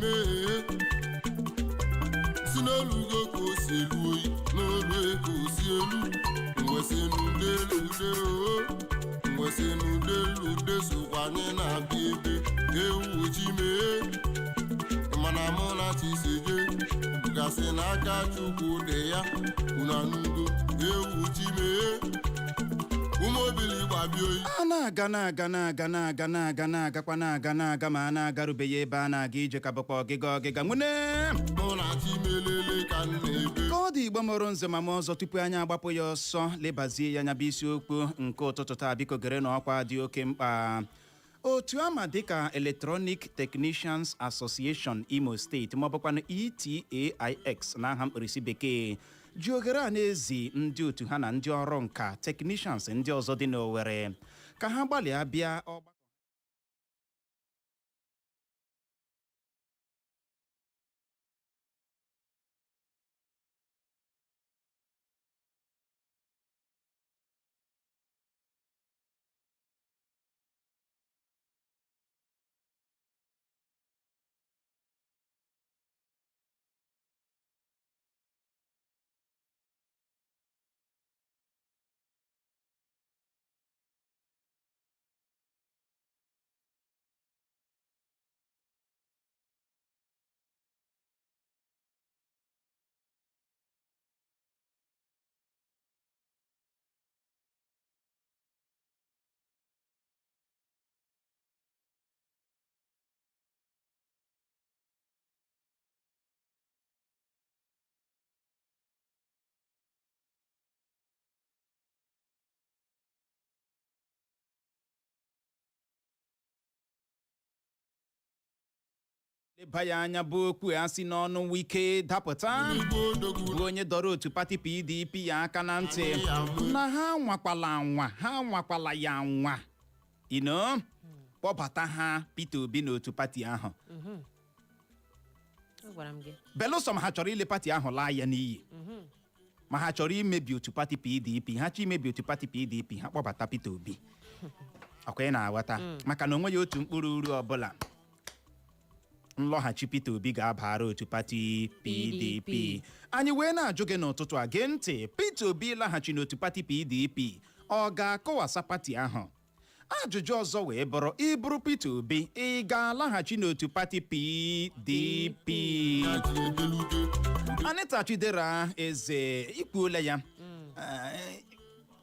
Mee si n'olugo ka o si elu oyi n'olu ka o si elu ngwesịnụdelude o ngwesịnụdelude sokwa anyị na-abịa ebe ewu chi mee mana mụ na chiseje gasị n'aka Chukwu dị ya. Unu anụgo? Ewu chi mee. Ụmụ obili Igbo abịa oyi. A na-aga, na-aga, na-aga, na-aga, na-aga, na-agakwa, na-aga, na-aga, ma a na-agarubeghị ebe a na-aga. Ije ka bụkwa ọgịga ọgịga nwune. Mụ na chi melele ka m na-ebe. Ka ọ dị, Igbo mụrụ nze ma m ọzọ, tupu anyị agbapụ ya ọsọ lebazie ya anya bụ isiokwu nke ụtụtụ taa, biko gere na ọkwa dị oke mkpa. Otu ama dịka Electronic Technicians Association Imo Steeti, maọbụkwanụ ETAIX n'aha mkpirisi bekee, ji oghere a na-ezi ndị otu ha na ndị ọrụ nka technicians ndị ọzọ dị n'Owerri ka ha gbalịa bịa ọgbakọ leba ya anya bụ okwu a si n'ọnụ Wike dapụta, bụ onye dọrọ otu pati PDP ya aka na ntị na ha nwakwala anwa, ha nwakwala ya anwa ino kpọbata ha Peter Obi n'otu pati ahụ. Agwara m gị. Belụsọ ma ha chọrọ ile pati ahụ laa ya n'iyi, ma ha chọrọ imebi otu pati PDP. Ha chọọ imebi otu pati PDP, ha kpọbata Peter Obi. Ọkwa ị na-aghọta? Maka na onwe ya otu mkpụrụ uru ọbụla nlọghachi Peter Obi ga-abara otu pati PDP. PDP. Anyị wee na-ajụ gị n'ụtụtụ a, gee ntị: Peter Obi laghachi n'otu pati PDP, ọ ga-akọwasa pati ahụ? Ajụjụ ọzọ wee bụrụ, ịbụrụ Peter Obi, ị ga-alaghachi n'otu pati PDP? Anita Chidera Eze, ikwuola ya,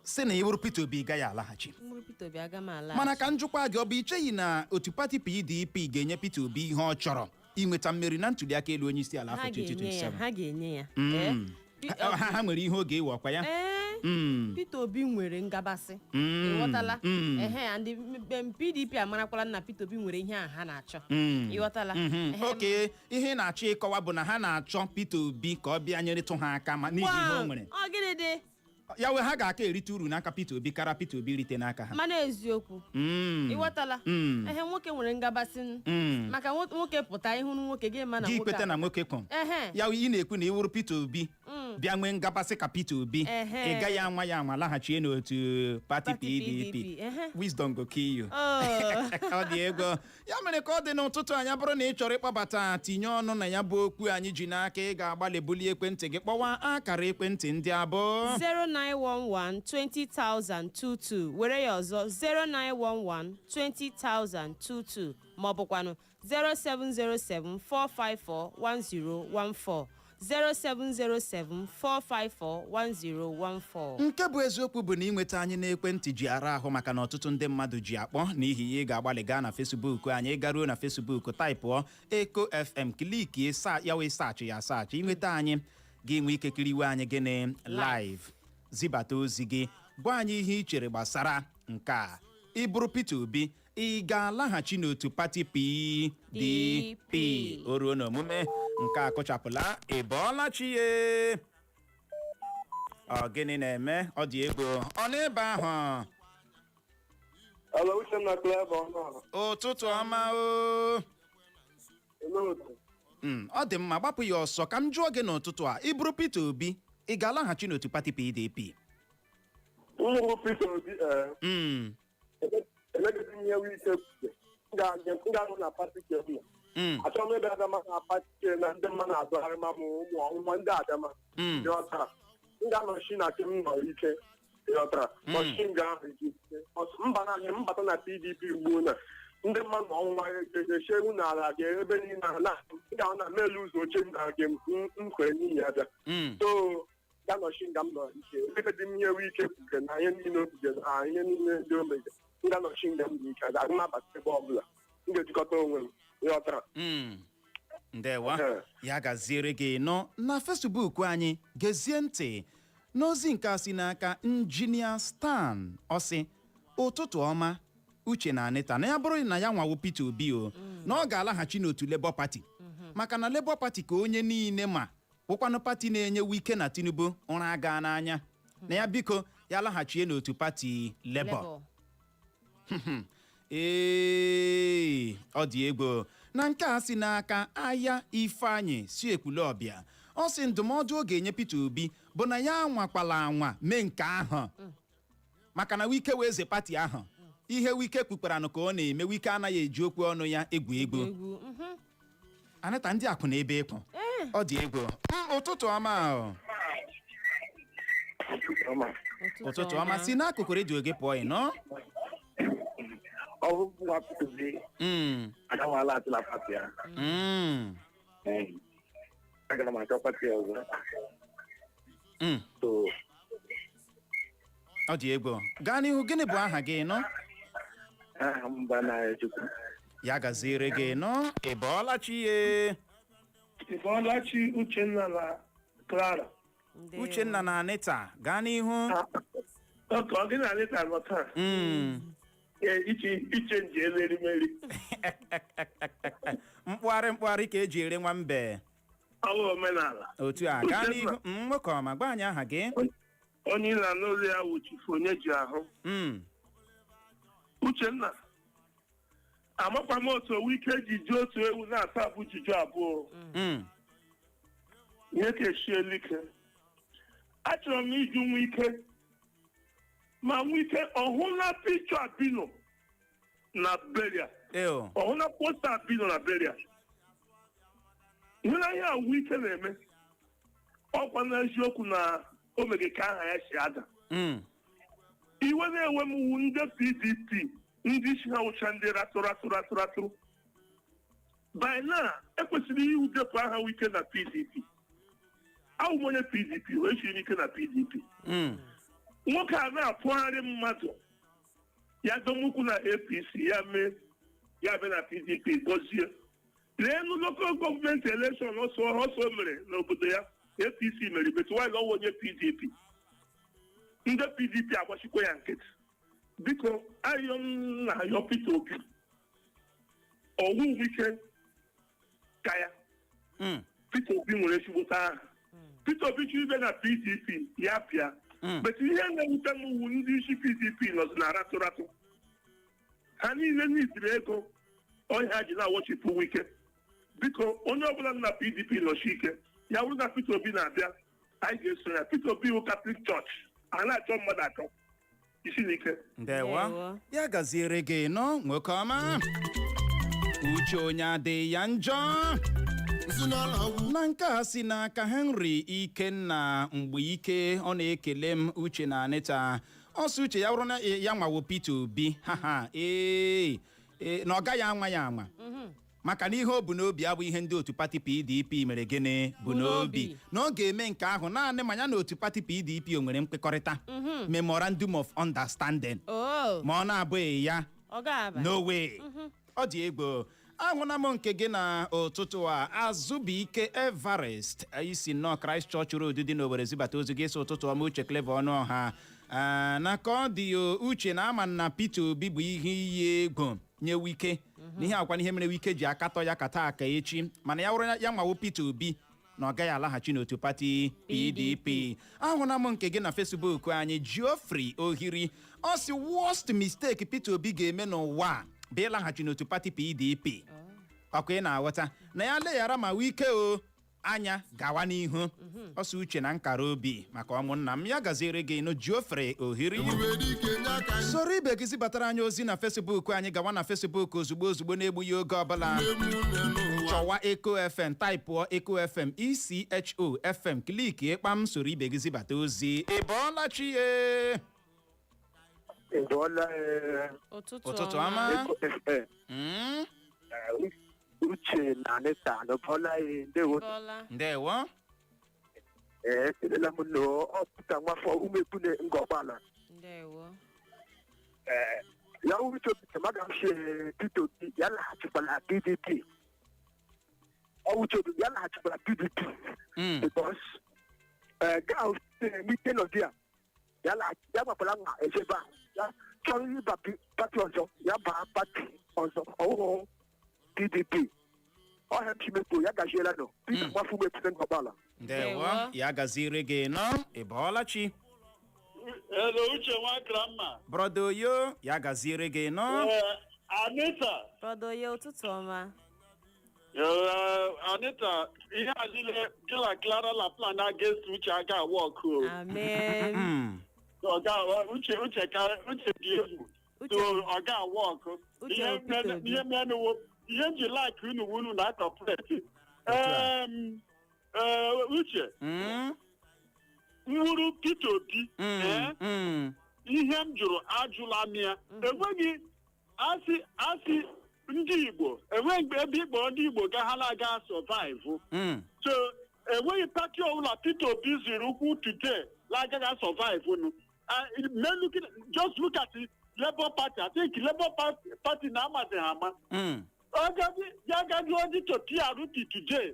sị na ịbụrụ Peter Obi, ị gaghị alaghachi. Mkpụrụ Peter Obi, aga m ala. Mana ka njụkwa gị, ọ bụ icheghị na otu pati PDP ga-enye Peter Obi ihe ọ chọrọ inweta mmeri na ntuliaka elu onye isi ala Ha afọ ga-enye ya. 2027? Ha ga-enye ya. Eh, Ha nwere ihe oge ewe ọkwa ya. Ee. Peter Obi nwere ngabasị. Ịghọtala? Ehe, and PDP amarakwala na Peter Obi nwere ihe a ha na-achọ. Ịghọtala? Ehe. Oke ihe ị na-achọ ịkọwa bụ na ha na-achọ Peter Obi ka ọ bịa nyerịtụ ha aka, ma n'ihi ihe o nwere. Ọ gịnị dị? Ya wee ha ga-aka erite uru n'aka Peter Obi kara Peter Obi rite n'aka ha. Mana eziokwu. Ịghọtala? Ehe, nwoke nwere ngabasị. Maka nwoke pụta, ịhụrụ nwoke gị ma na Gị nwoke kweta na nwoke kwụ. Ehe. Ya ị na-ekwu na iwuru Peter Obi bịa nwee ngabasị ka Peter Obi, ị gaghị anwa ya anwa laghachie n'otu pati Pati PDP? PDP, ehe. Wisdom go kill you. Oh. Ọ dị ego ya mere ka ọ dị n'ụtụtụ anyị. Bụrụ na ị chọrọ ịkpọbata tinye ọnụ na ya bụ okwu anyị ji n'aka, ị ga-agbalị bulie ekwentị gị kpọwa akara ekwentị ndị abụọ: 0911 20022. Were ya ọzọ: 0911 20022, maọbụkwanụ 0707 454 1014, 0707 454 1014. Nke bụ eziokwu bụ na ịnweta anyị n'ekwentị ji ara ahụ, maka na ọtụtụ ndị mmadụ ji akpọ. N'ihi ya, ị ga-agbalị gaa na Facebook anyị. Garuo na Facebook, typeụọ Eko FM, clickie sa ya wee search ya search, ịnweta anyị, gị nwee ike kiriwe anyị gịnị live. Zibata ozi gị, gwa anyị ihe ị chere gbasara nke a: ị bụrụ Peter Obi, ị ga-alaghachi n'otu pati PDP? O ruo n'omume nke a kụchapụla. Ị bọọla chi ye? Ọ gịnị na-eme? Ọ dị egwu, ọ n'ebe ahụ. Hello, Uchenna Clever ọnụ. Ụtụtụ ọma o. Olee otu? Ọ dị mma. Gbapụ ya ọsọ ka m jụọ gị n'ụtụtụ a: ị bụrụ Peter Obi, ị ga-alaghachi n'otu pati PDP? Nwụrụ Peter Obi, ee, emegide ihe Wike kwuru. M ga-anọ na pati ke m nọ. Achọrọ m ịbịa adama na pati ke na ndị mma na-azụgharị ma m ụmụ ọnwụnwa ndị adama. Ịghọtara? M ga-anọchi na ke m nọ ike. Ịghọtara? Nọchi m ga-ahụ ike. Mba na mbata na PDP ugbu na ndị mmadụ ọnwụnwa ga-eche ewu n'ala ga ebe niile ahụ na m ga-ahụ na melu ụzọ oche m na nke m kwere n'ihi ya bịa. So Ga-anọchi nga m nọ ike. Ebe dị m ihe ike kwuge na ihe niile o kwuge na ihe niile ndị o mege. M ga-anọchi nga m dị ike. Agaghị m abata ebe ọbụla. M ga-ejikọta onwe m. Ịghọtara? Ndewo. Ee. Ya gaziere gị. Nọ na Facebook anyị, gezie ntị n'ozi nke a si n'aka Injinia Stan. Ọ sị, "Ụtụtụ ọma, Uche na Anita. Na ya bụrụ na ya nwawo Peter Obi o, na ọ ga-alaghachi n'otu Labour Party, maka na Labour Party ka onye niile ma wụkwanụ pati na-enye Wike na Tinubu ụra aga n'anya. Na ya biko ya laghachie n'otu pati Labour." Labour. Ee, ọ dị egwu. Na nke a si n'aka Aya Ifeanyị si Ekwulọbịa, ọ sị ndụmọdụ ọ ga-enye Peter Obi bụ na ya anwakwala anwa mee nke ahụ, maka na Wike wee eze pati ahụ. Ihe Wike kwukwaranụ ka ọ na-eme. Wike anaghị eji okwu ọnụ ya egwu egwu. Egwu. Anịta, ndị akwụ na ebe ịkwụ, ọ dị egwu. Ụtụtụ ọma o. Ụtụtụ ọma. Si n'akụkụ redio gị pụọ, ị nọ. Ọ bụ nwa Peter Obi agawala atụla pati ya. Agara m achọ pati ọzọ. So Ọ dị egwu. Gaa n'ihu, gịnị bụ aha gị nọ? Aha m bụ Anayochukwu. Ya gaziere gị nọ. Ị bọọla chi ye? Ịbọọlachi, Uchenna na Clara. Ndewo. Uchenna na Anita, gaa n'ihu. Ọka ọ gị na Anita nọ taa? Ee, iche iche nji elu erimeri. Mkpụgharị mkpụgharị ka eji ere nwambe. Ọ bụ omenala. Otu a, gaa Uchenna. n'ihu. Nwoke ọma, gwa anyị aha gị. Onye na n'ụlọ ya wụ Chifu onye ji ahụ. Uchenna, amakwa m otu owu ike ji ji otu ewu na-asa abụ juju abụọ. Ihe ka eshiela ike. Achọrọ m iju nwa ike ma nwa ike ọhụla picture Abino na burial. Eo. Ọhụla poster Abino na burial. Hụla ihe a Wike na-eme. Ọkwa n'eziokwu na o mere ka aha ya si ada. Iwe na-ewe m wu ndị PDP, ndị isi ha wụcha ndị ratụ ratụ ratụ ratụ. By now ekwesịrị iwudepụ aha Wike na PDP. Awụ m onye PDP wee chiri ike na PDP. Nwoke a na-apụgharị mmadụ ya domukwu na APC, ya mee ya bịa na PDP gọzie. Leenu local government election ọsọ ọsọ mere n'obodo ya, APC mere betu nwanyị ọwụ onye PDP. Ndị PDP agbachikwa ya nkịtị. Biko, ayọ m na-ayọ Peter Obi, ọwụ Wike ka ya. Peter Obi nwere ezigbote aha. Peter Obi chiri ibe na PDP ya pịa. But ihe na-ewute m wu ndị isi PDP nọzi na ratụ ratụ. Ha niile n'itiri ego ọhịa ha ji na-awọchipụ Wike. Biko, onye ọbụla nọ na PDP nọchi ike. Ya bụrụ na Peter Obi na-abịa, anyị ga-eso ya. Peter Obi wụ Catholic Church a na-achọ mmadụ achọ isi n'ike. Ndewo, ya gaziere gị nọ, nwoke ọma. Uche onye adịghị ya njọ. Na nke a si n'aka Henry Ikenna mgbe ike, ọ na-ekele m, Uche na Anita. Ọ sị, Uche, ya bụrụ na ya nwawo Peter Obi, haha, ee ee, na ọ gaghị anwa ya anwa, maka na ihe o bu n'obi abụ ihe ndị otu pati PDP mere gịnị bụ n'obi, na ọ ga-eme nke ahụ naanị ma ya na otu pati PDP o nwere nkwekọrịta, memorandum of understanding. Oh. Ma ọ na-abụghị ya, ọ ga-aba. no way. Ọ dị egwu. Ahụna m nke gị na ụtụtụ a, Azụbụike Everest, isi nnọọ Christ Church Road dị n'Owerri zibata ozi gị. Sị, "Ụtụtụ ọma, Uche, Clever ọnụ ọha. Na ka ọ dị o, Uche, na ama na Peter Obi bụ ihe iyi egwu nye Wike n'ihe akwa ihe mere Wike ji akatọ ya kata aka echi. Mana ya wụrụ ya nwawo Peter Obi, na ọ gaghị alaghachi n'otu pati PDP." Ahụna m nke gị na Facebook anyị, Geoffrey Ohiri. Ọ sị worst mistake Peter Obi ga-eme n'ụwa a bụ ịlaghachi n'otu pati PDP. Ọkwa ị na-aghọta na ya leghara ma Wike o anya gawa n'ihu. Ọ sị, "Uche na nkara obi maka ọnwụ nna m." Ya gaziere gị nụ, Geoffrey Ohiri. Soro ibe gị zibatara anyị ozi na Facebook anyị. Gawa na Facebook ozugbo ozugbo na-egbughị oge ọbụla, chọwa Eco FM, taịpụọ Eco FM, ECHO FM, click kpam, soro ibe gị zibata ozi. Ị bọọla chi ye? Ị bọọla. Ụtụtụ ọma. Eco FM. Uche na Anita, nọbọla. Ndewo. Ndewo. Ee, ekelela m nụ ọpụta nwafọ Umebune Ngọgbala. Ndewo. Ee, ya wuru Obi maga m sie Peter Obi ya laghachikwala PDP. Ọwụcha Obi ya laghachikwala PDP. Because ee, gaa mite nọdụ ya ya laghachi ya gbakwala nwa echebe ahụ ya chọrọ ịba pati ọzọ, ya baa pati ọzọ ọhụrụ PDP. Ọhịa m chimekpo ya gaziela nọ Peter nwafọ Umebune Ngọgbala. Ndewo, ya gaziere gị nọ. Ị bọọla chi? Hello, Uche Nwakrama. Brother Oyo, ya gaziere gị nọ. Anita. Brother Oyo, ụtụtụ ọma. Anita, ihe a niile gị na Clara la plan against Uche aga work o. Amen. Ọ ga Uche Uche ka Uche dị egwu. So ọ ga work. Uche Ihe Peter Obi. Ihe mere wo ihe m ji like unu wu unu na cooperate. Uche. Nwuru Peter Obi. Ihe m jụrụ ajụla m ya. Enweghị asị ndị Igbo enweghị mgbe ebe ịkpọrọ ndị Igbo ga ha na-aga survive. So enweghị pati ọbụla Peter Obi ziri ụkwụ today na-agaghị survive nu. Just look at the Labour Party. I think Labour Party na amaghị ha ama. Ya gaji odi to PRP today,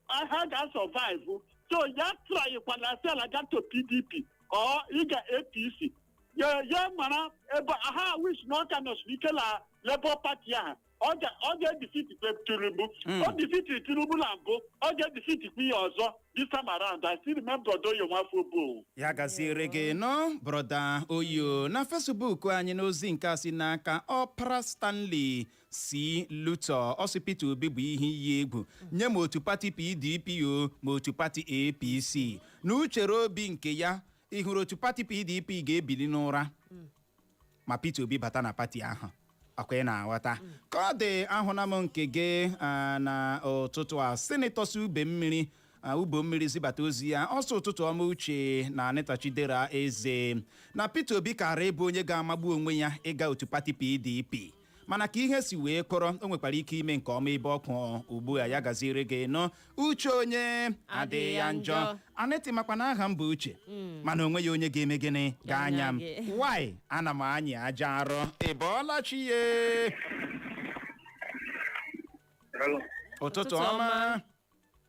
ha ga-survive. So ya trykwana sị ala ga to PDP or ịga APC. Ya mara ebe ha wish na ọ ka nọsiri ike na Labour Party ahụ, ọ ga-edefeat Tinubu. O defeat Tinubu na mbụ, ọ ga-edefeat kwa ya ọzọ this time around. I still remember Odoyo Nwafọ Obo. Ya gaziere gị nọ, Brother Oyo. Na Facebook anyị, n'ozi nke a si n'aka Ọpara Stanley C Luto, ọsị Peter Obi bụ ihe iyi egwu nye ma otu pati PDP o ma otu pati APC. Na uchere obi nke ya, ị hụrụ otu pati PDP ga-ebili n'ụra ma Peter Obi bata na pati ahụ. Ọkwa ị na-aghọta ka ọ dị? Ahụna m nke gị na ụtụtụ a, Senator si ube mmiri, ube mmiri zibata ozi ya. Ọsọ ụtụtụ ọma, Uche na Anita Chidera Eze. Na Peter Obi kara ịbụ onye ga-amagbu onwe ya ịga otu pati PDP, mana ka ihe si wee kọrọ, o nwekwara ike ime nke ọma ebe ọkụ ugbu a. Ya gaziere gị nọ. Uche onye adịghị ya njọ. Anịtị, makwa na aha m bụ Uche, mana onwe ya onye ga-eme gịnị ga-anya m. Gị. Why ana m anyị aja arọ? Ị bọọla chi ye? Ụtụtụ ọma.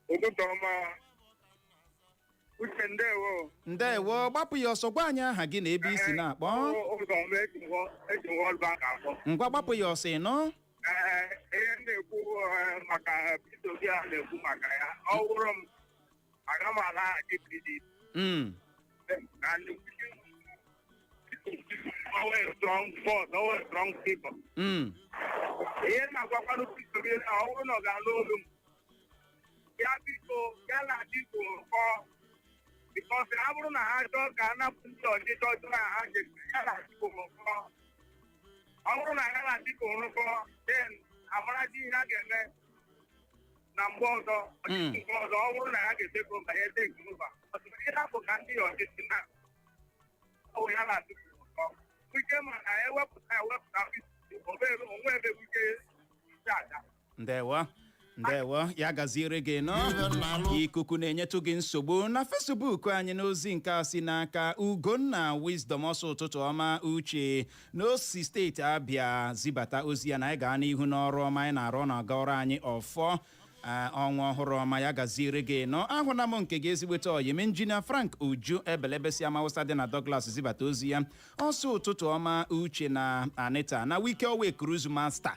Ụtụtụ ọma. Uche, ndewo. Ndewo. Gbapụ ya ọsọ, gwa anyị aha gị na ebe i si na-akpọ. Ụzọ ọma, eji World Bank akpọ. Ngwa, gbapụ ya ọsọ, ịnọ. Ee, ihe m na-ekwu maka Peter Obi a na-ekwu maka ya, ọ wụrụ m, aga m alaghachi PDP. And always strong force, always strong people. Ihe m na-agwakwanụ Peter Obi na ọ bụrụ na ọ ga-alụ olu m ya, biko ya na Atiku rụkọ, because ọ bụrụ na ha chọọ ka a napụ ndị ọchịchị ọjọọ a ha ji, ya na Atiku rụkọ. Ọ bụrụ na ya na Atiku rụkọ, then amarachi ihe a ga-eme na mgbe ọzọ, ọchịchị nke ọzọ. Ọ bụrụ na ya ga-etake over, ya etake over. Ihe hapụ ka ndị ọchịchị na ọ bụ ya na Atiku rụkọ ike, ma na ewepụta onwe ebe wike isi aja. Ndewo, ndewo, ya gaziere gị nọ. Ikuku na-enyetụ gị nsogbu. Na Facebook anyị, n'ozi nke a si n'aka Ugonna Wisdom, ọsọ ụtụtụ ọma, Uche, n'osi steeti Abịa zibata ozi ya, na anyị gaa n'ihu n'ọrụ ọma anyị na-arụ na-aga ọrụ anyị ọfọ. Ọnwa ọhụrụ ọma, ya gaziere gị nọ. Ahụla m nke gị, ezigbote oyim Injinia Frank Uju Ebelebesi Amawụsa dị na Douglas zibata ozi ya. Ọsọ ụtụtụ ọma, Uche na Anita. Na Wike Owe Cruise Master,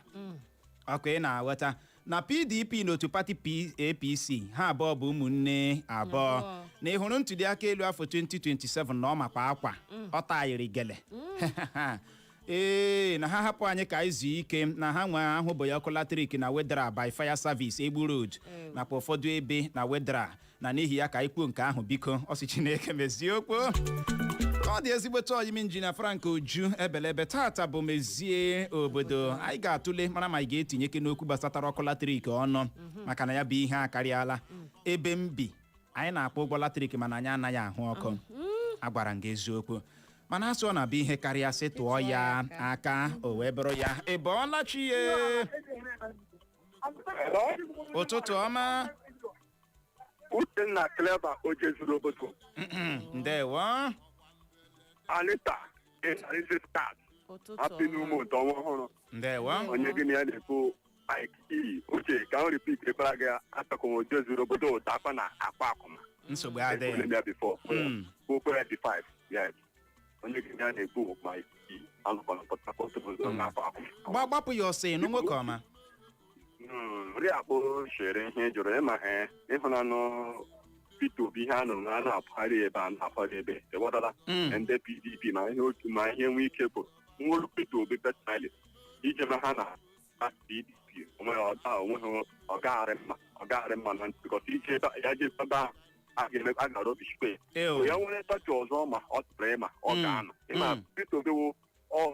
ọkụ ị na-aghọta na PDP na otu pati APC ha abụọ bụ ụmụnne abụọ. Na ị hụrụ ntuli aka elu afọ 2027 na ọ makwa akwa ọ tayiri gele. Ee, na ha hapụ anyị ka anyị zuo ike, na ha nwee ahụ bụ ya ọkụ latrik na Wetheral by Fire Service, Egbu Road nakwa ụfọdụ ebe na Wetheral, na n'ihi ya ka anyị kwuo nke ahụ. Biko, ọ sị Chineke mezie okwu ka ọ dị. Ezigbote oyim Injinia Frank Uju Ebelebe, tata bụ mezie obodo. Anyị ga-atụle mara ma anyị ga-etinye n'okwu gbasatara ọkụ latrik ọnụ, maka na ya bụ ihe akarịala. Ebe m bi, anyị na-akwụ ụgwọ latrik mana anyị anaghị ahụ ọkụ. Agwara m gị eziokwu, mana asụ ọ na-abụ ihe karịa sị tụọ ya aka o wee bụrụ ya. Ị bọọla chi ye? Ụtụtụ ọma. Uchenna Clever Ojezuru obodo. Ndewo. Anita Ịnarịzi Stars. Ụtụtụ Happy New ọma. Month, ọnwa ọhụrụ. Ndewo. Onye gị na ya na-ekwu Mike E. Uche, ka m repeat ekwara gị asakọm Ojezuru obodo ụtakwa na akwa akụma. Nsogbu Ekwule adịghị. m ya before. Okwu 5. Yes. Onye gị na ya na-ekwu Mike E. Anọkwa na Port Harcourt obodo na akwa akụma. Gbapụ ya ọsọ ịnụ, nwoke ọma. Ri akpụ chere ihe jụrụ ịma ha ịhụnanụ Peter Obi, ihe a nụrụ na a na-apụgharị ebe a na-apụgharị ebe, ịghọtala? Ndị PDP ma ihe otu ma ihe nwe ike bụ nwere Peter Obi personally ije ma ha na PDP onweghị ọda, onweghị ọgagharị mma, ọgagharị mma na ntị because ije ya je ebe ahụ a ga-eme a ga rọbishikwe ya. So ya nwere pati ọzọ ma ọ tụrụ ịma ọ ga-anọ ịma Peter Obi wụ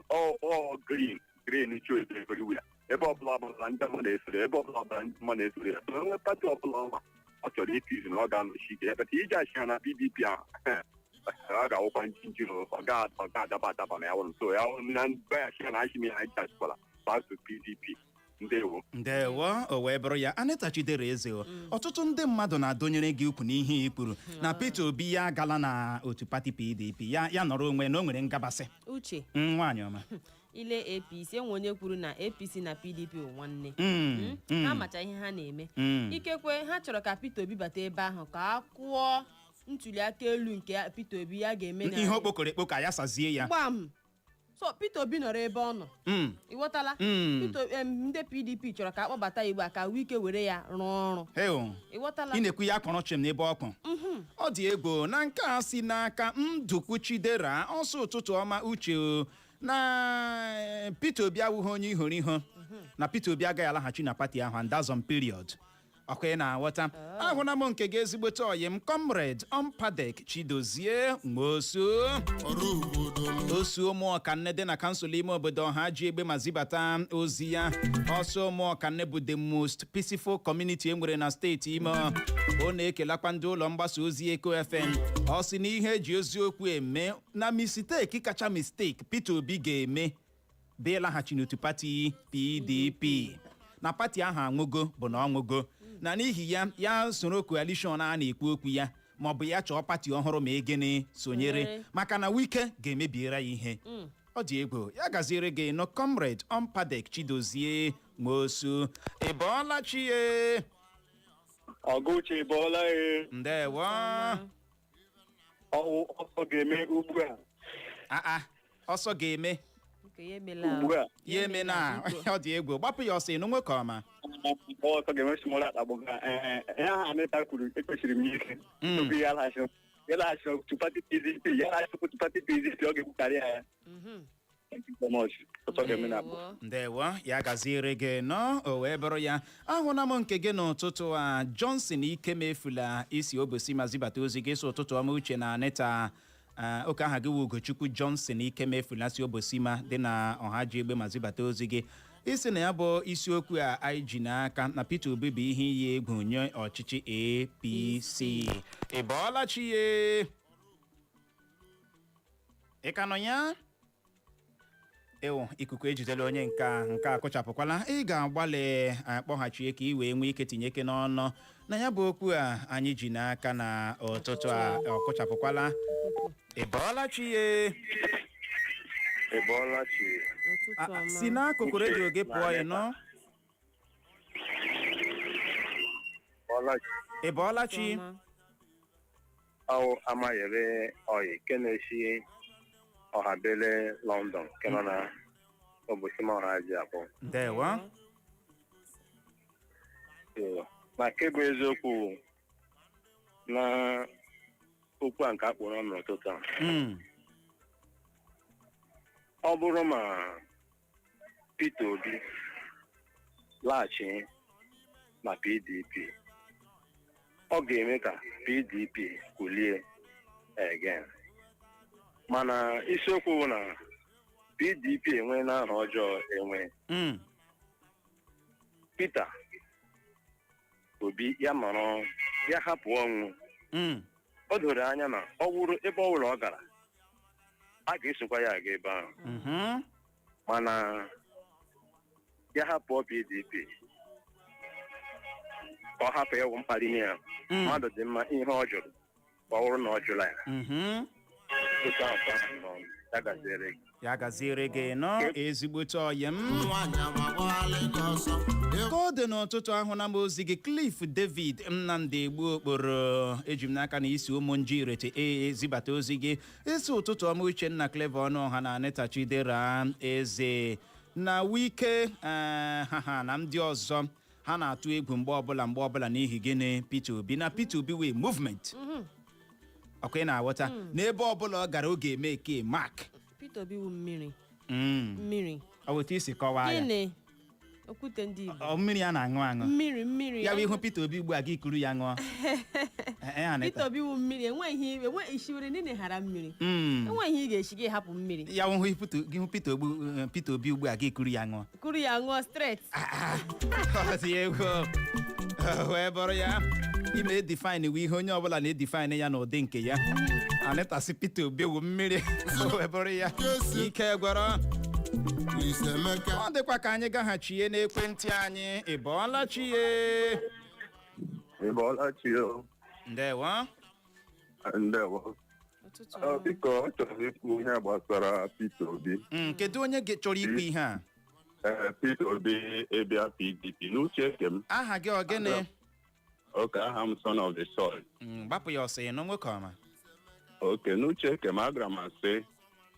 ọ green green chu everywhere, ebe ọbụla ọbụla ndị mmadụ na-esoro, ebe ọbụla ọbụla ndị mmadụ na-esoro ya. So enwe pati ọbụla ọma ọ chọrọ itizi na ọ ga-anọchi ike ebe iji achị ha na PDP ahụ, ọ ga-awụkwa njinji, ọ ga-adaba adaba ma ya wụrụ. So ya wụrụ na mbaghachi ha na achị m ya anyị achikwala back to PDP. Ndewo. Ndewo. O wee bụrụ ya, Anita Chidera Eze o. Ọtụtụ ndị mmadụ na-adọnyere gị ukwu n'ihe i kwuru na Peter Obi ya agala na otu pati PDP, ya ya nọrọ onwe na o nwere ngabasị. Uche. Nwaanyị ọma. Ile APC, enwe onye kwuru na APC na PDP bụ nwanne. Ha macha ihe ha na-eme. Ikekwe ha chọrọ ka Peter Obi bata ebe ahụ ka a kụọ ntuli aka elu nke Peter Obi ya ga-eme na ihe okpokoro ekpo ka ya sazie ya. Gbam. So Peter Obi nọrọ ebe ọ nọ. Ịghọtala? Mm. Peter ndị PDP chọrọ ka akpọbata Igbo a ka Wike were ya rụọ ọrụ. Heo. Ịghọtala? Ị na-ekwu ya kpọrọ chim n'ebe ọkụ. Ọ dị egwu na nke a si n'aka Ndukwu Chidera ọsọ. Ụtụtụ ọma, Uche o. Na Peter Obi awụghị onye ihoro iho na Peter Obi agaghị alaghachi na pati ahụ, and that's on period. Ọkwa ị na-aghọta? Ahụla m nke gị, ezigbote ọyị m, Comrade Ompadek Chidozie Nwosu osu ụmụọkanne dị na kansụl ime obodo ọha ji egbe ma zibata ozi ya. Ọsọ ụmụọkanne bụ the most peaceful community e nwere na steeti Imo. Ọ na-ekelakwa ndị ụlọ mgbasa ozi Eko FM. Ọ sị na ihe eji eziokwu eme na mistake kacha mistake Peter Obi ga-eme bụ ịlaghachi n'otu pati PDP, na pati ahụ anwụgo bụ na ọnwụgo, na n'ihi ya ya soro coalition a na-ekwu okwu ya, ma ọ bụ ya chọọ pati ọhụrụ ma egene sonyere, Sonyere. maka na Wike ga-emebiere ya ihe. Ọ dị egwu. Ya gaziere gị nọ, Comrade Ompadek Chidozie Nwosu. Ị bọọla chi ye? Ọgụche, bọọla e. Ndewo. Ọwụ ọsọ ga-eme ugbu a. Aa, ọsọ ga-eme. Nke ya emela. Ugbu a. Ya eme na ọ dị egwu. Gbapụ ya ọsọ ịnụ, nwoke ọma. Ọsọ ga-eme small akpagboga ihe ahụ Anita kwuru ekwesịrị m ike tupu ya laghachi ya laghachi otu pati PDP, ya laghachi otu pati PDP, ọ ga-egbukarị ya. Thank you so much. Ọsọ ga-eme na abụ. Ndewo, ya gaziere gị nọ. O wee bụrụ ya, ahụla m nke gị n'ụtụtụ a, Johnson Ikemefula isi obosi ma zibata ozi gị. So ụtụtụ ọma, Uche na Anita. Oke aha gị wụ Ugochukwu Johnson Ikemefula si Obosima dị na ọha ji egbe ma zibata ozi gị. Isi na ya bụ isiokwu a anyị ji n'aka na Peter Obi bụ ihe iyi egwu nye ọchịchị APC. Ị bọọla chi ye? Ị ka nọ ya? Ewu, ikuku ejidela onye nke a. Nke a kụchapụkwala. Ị ga-agbalị akpọghachie ka ị wee nwee ike tinye ike n'ọnụ na ya bụ okwu a anyị ji n'aka na ụtụtụ a. Ọ kụchapụkwala. Ị bọọla chi ye? Ị bọọla chi. Ụtụtụ ọma. Si n'akụkụ redio gị pụọ, ị nụ. Bọọla chi. Ị bọọla chi? Awụ amayere oyi nke na-esi Ọhabele London nke nọ na Obosima ọha ji abụọ. Ndewo. Ee, ma nke bụ eziokwu na okwu a nke a kpọrọ ọnụ n'ụtụtụ a, ọ bụrụ ma Peter Obi laghachi na PDP, ọ ga-eme ka PDP kulie again, mana isiokwu bụ na PDP enwe na aha ọjọọ enwe. Peter Obi ya nọrọ ya hapụ ọnwụ. O doro anya na ọ wụrụ ebe ọ bụla ọ gara, a ga-esokwa ya aga ebe ahụ, mana ya hapụ PDP. Ka ọ hapụ ịwụ mkparị nye ya. Mmadụ dị mma ihe ọ jụrụ, ka ọ bụrụ na ọ jụla ya. Otu ahụ ka ahụ n'ọnụ. Ya gaziere gị. Ya gaziere gị nọ, ezigbote ọyị m. Ka ọ dị n'ụtụtụ ahụ na m ozi gị, Cliff David Nnamdi Egbu Okporo, eji m n'aka na isi ụmụ nji irete ee zibata ozi gị. Isi ụtụtụ ọma, Uchenna Clever Ọnụọha na Anita Chidera Eze na Wike, ha ha na ndị ọzọ ha na-atụ egwu mgbe ọbụla, mgbe ọbụla. N'ihi gịnị? Peter Obi na Peter Obi wee movement ọkwa ị na-aghọta n'ebe ọbụla ọ gara oge eme eke mark. Peter Obi wu mmiri. Mmiri. Ọ bụ otu isi kọwaa ya. Gịnị? Okwute ndị Igbo. Ọ mmiri a na-aṅụ aṅụ. Mmiri, mmiri. Ya bụ ihu Peter Obi ugbu a, gị kuru ya ṅụọ. Ee, Anita. Peter Obi wu mmiri, enweghị enwe ishiwere ndị ghara mmiri. Enweghị ihe ị ga-eshi gị hapụ mmiri. Ya hụ gị hụ Peter Obi ugbu a, gị kuru ya ṅụọ. Kuru ya ṅụọ straight. Ọ dị egwu. Wee bụrụ ya ime edefine wu ihe onye ọbụla na-edefine ya n'ụdị nke ya. Anita sị Peter Obi wu mmiri. Wee bụrụ ya, ike gwọrọ. Ọ dịkwa ka anyị gaghachie n'ekwentị anyị. Ị bọọla chi ye? Ị bọọla chi o. Ndewo. Ndewo. Biko, ọ chọrọ ikwu ihe gbasara Peter Obi. Kedu onye chọrọ ikwu ihe a? Ee, Peter Obi ịbịa PDP, n'uche nke m. Aha gị ọ gịnị? Oke, aha m Son of the Soil. Gbapụ ya ọsọ, ịnụ, nwoke ọma. Oke, n'uche nke m, agara m asị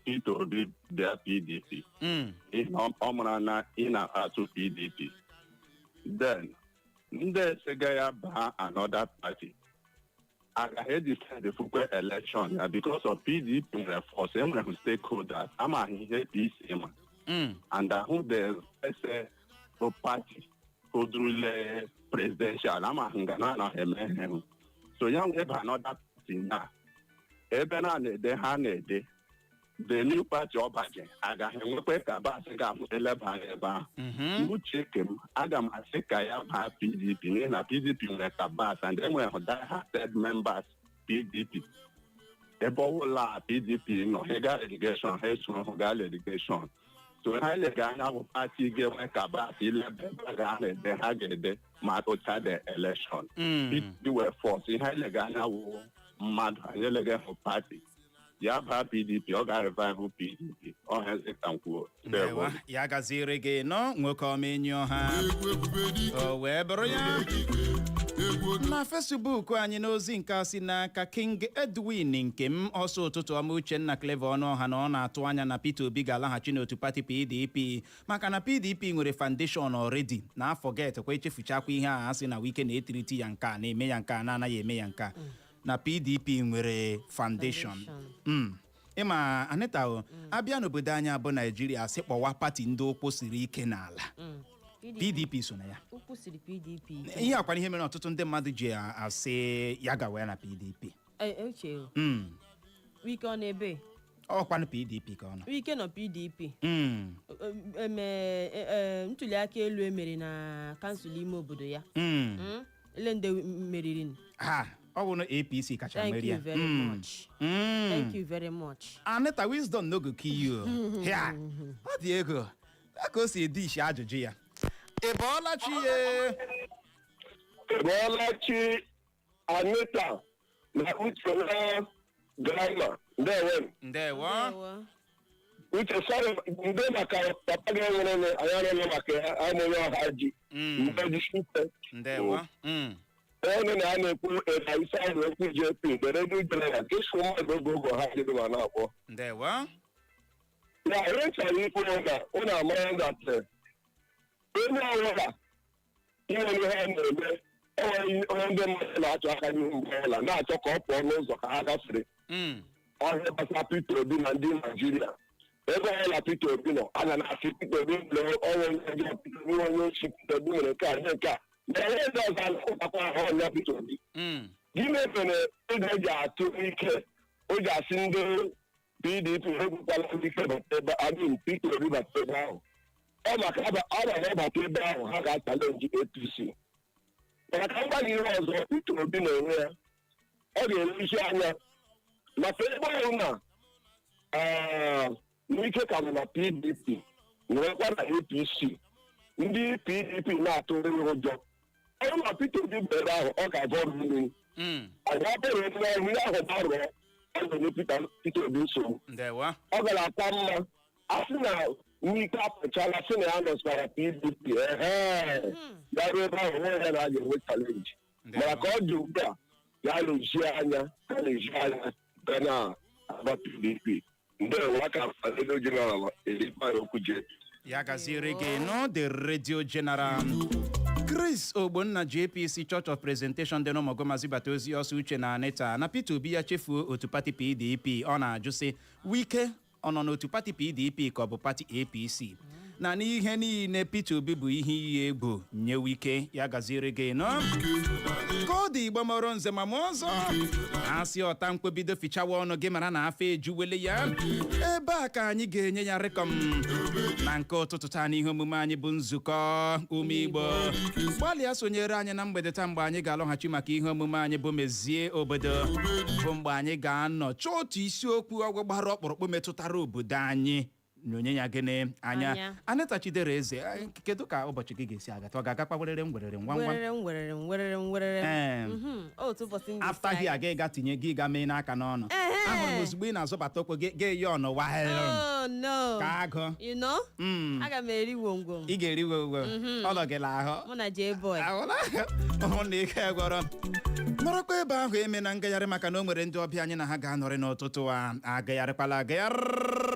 Peter Obi bịa PDP. Ihe ọ mara na ị na-atụ PDP. Then, ndị esega ya baa another party, agaghị edecide fukwe election ya because of PDP nwere force, enwere stakeholders, amaghị ihe PC ma. And ahụ the ese bụ party kodurule presidential, amaghị nga na anaghị eme ihe. So ya nwee ba another party na ebe na na-ede ha na-ede the new party ọbaje agaghị enwekwa ka bas ga-ahụ eleba anya ebe ahụ. N'uche nke m, aga m asị ka ya baa PDP n'ihi na PDP nwere ka bas and enwere die-hard members PDP. Ebe ọbụla PDP nọ, ha gaa relegation, ha esoro ha gaa relegation. So ha elega anya bụ party ga-enwe ka bas ileba ebe a ga na-ede ha ga-ede ma tụcha the election. PDP wee force ihe anyị lega anya wụ mmadụ, anyị elega hụ party. Ya baa PDP, ọ ga-revive PDP. Ọhaeze ka m kwuo. Ndewo. Ya gaziere gị nọ, nwoke ọma, enyi ọha. O wee bụrụ ya na Facebook anyị n'ozi nke a si n'aka King Edwin nke m ọsọ. Ụtụtụ ọma, Uchenna Clever Ọnụọha, na ọ na-atụ anya na Peter Obi ga-alaghachi n'otu pati PDP maka na PDP nwere foundation already na forget kwa echefuchakwa ihe a asị na Wike na-etiriti ya nke a na-eme ya nke a na-anaghị eme ya nke a, na PDP nwere foundation. Ịma Anita o, abịa n'obodo anyị abụ Naijiria, sị kpọwa pati ndị ụkwụ siri ike n'ala, PDP so na ya. Ụkwụ siri PDP ike. Ihe akwana ihe mere ọtụtụ ndị mmadụ ji asị ya gawa na PDP. Uche o, Wike ọ na-ebe? Ọkwanụ PDP ka ọ nọ. Wike nọ PDP. Eme ntuli aka elu emere na kansụl ime obodo ya. Ele ndị meriri? Ha ọ bụ na APC kacha Thank merie. you very much. Thank you very much. Anita, wisdom no go kill you. Ya ọ dị ego ya ka o si edi isi ajụjụ ya. Ị bọọla chi ye? Bọọla chi, Anita na Uche na Grama, ndewo. Ndewo. Uche, sorry, ndo maka papa gị nwere anyị arịọla maka ya, amụghị ọha ji mgbe jisi ike. Ndewo. Onye na a na-ekwu ebe isi ahụ okwu JP dere ndị jere ya ịsụ mmadụ oge oge ha jiri ma na-akpọ. Ndewo. Ya ihe m chọrọ ikwu bụ na ụnụ amara that onye ọbụla inwere ihe a na-eme, enweghị onye ndị mmadụ na-achọ aka n'ihu mgbe ọbụla na-achọ ka ọ pụọ n'ụzọ ka ha gafere. Ọhịa gbasara Peter Obi na ndị Naijiria, ebe ọbụla Peter Obi nọ, a ga na-asị Peter Obi mere ọnwa onye ọjọọ, Peter Obi onye ochi, Peter Obi mere nke a nye nke a na ihe ndị ọzọ a na-akpọtakwa ahụ ọnya Peter Obi. Gịnị mere ego eji atụ ike o ji asị ndị PDP egwukwala ndị ike bata ebe adịghị Peter Obi bata ebe ahụ? Ọ maka ọ na bata ebe ahụ, ha ga-achallenge APC. Mana ka m gwa gị ihe ọzọ, Peter Obi na-enwe ya, ọ ga-elezi anya maka ebe ọrụ na n'ike ka nọ na PDP, nwerekwa na APC, ndị PDP na-atụrụ ya ụjọ. Ọrụ na Peter Obi bụ ebe ahụ, ọ ga-azọ ọrụ mmiri. Ọ ga-abịara ebe ahụ, ihe ahụ gbarụọ, ọ ga-enye Peter Obi nsogbu. Ndewo. Ọ gara aka mma a sị na Wike apụchala, sị na ya nọsara PDP, ehe, ya ruo ebe ahụ, nwe ya na a ga-enwe challenge. Mana ka ọ dị ugbu a, ya lezie anya, ya lezie anya ga na agba PDP. Ndewo. Aka Radio General Erikwa okwu je. Ya gaziere gị nụ, the Radio General. Chris Ogbonna, JPC Church of Presentation dị n'Ụmụgoma, zibata ozi ọsọ uche na Anita na Peter Obi ya chefuo otu pati PDP. Ọ na-ajụ sị, Wike ọ nọ n'otu pati PDP ka ọ bụ pati APC? Na n'ihe niile, Peter Obi bụ ihe iyi egwu nye Wike. Ya gaziere gị nụ. Ka ọ dị, Igbo mọrọ nze ma mụọ ọzọ, asị ọta mkpebido fichawa ọnụ gị mara na afọ ejuwele ya. Ebe a ka anyị ga-enye ya rịkọm na nke ụtụtụ taa n'ihe omume anyị bụ nzukọ ume Igbo. Gbalịa sonyere anyị na mgbede taa, mgbe anyị ga-alọghachi maka ihe omume anyị bụ Mezie Obodo, bụ mgbe anyị ga-anọ chọọ otu isiokwu ọgwụ gbara ọkpụrụkpụ metụtara obodo anyị na onye ya gịnị anya. Anya. Anita Chidera Eze, kedu ka ụbọchị gị ga-esi agata? Ọ ga-agakwa werere m werere ngwa ngwa? Werere m werere m werere m werere m. Ee. Otu ụbọchị m ga-esi After here, aga. gị ga tinye gị ga mee n'aka n'ọnụ. Ehe. Ahụrụ m ozugbo ị na-azọbata ụkwụ gị, gị yi ọnụ wahịrị. Oh no. Ka agụ. You know? Aga m eri gwongwom. Ị ga-eri wewe. Ọnọ gị lahụ. Mụ na J-boy. Hụ na ike gwọrọ nọrọkwa ebe ahụ eme na ngagharị, maka na o nwere ndị ọbịa anyị na ha ga-anọrị n'ụtụtụ a. Agagharịkwala agagharị.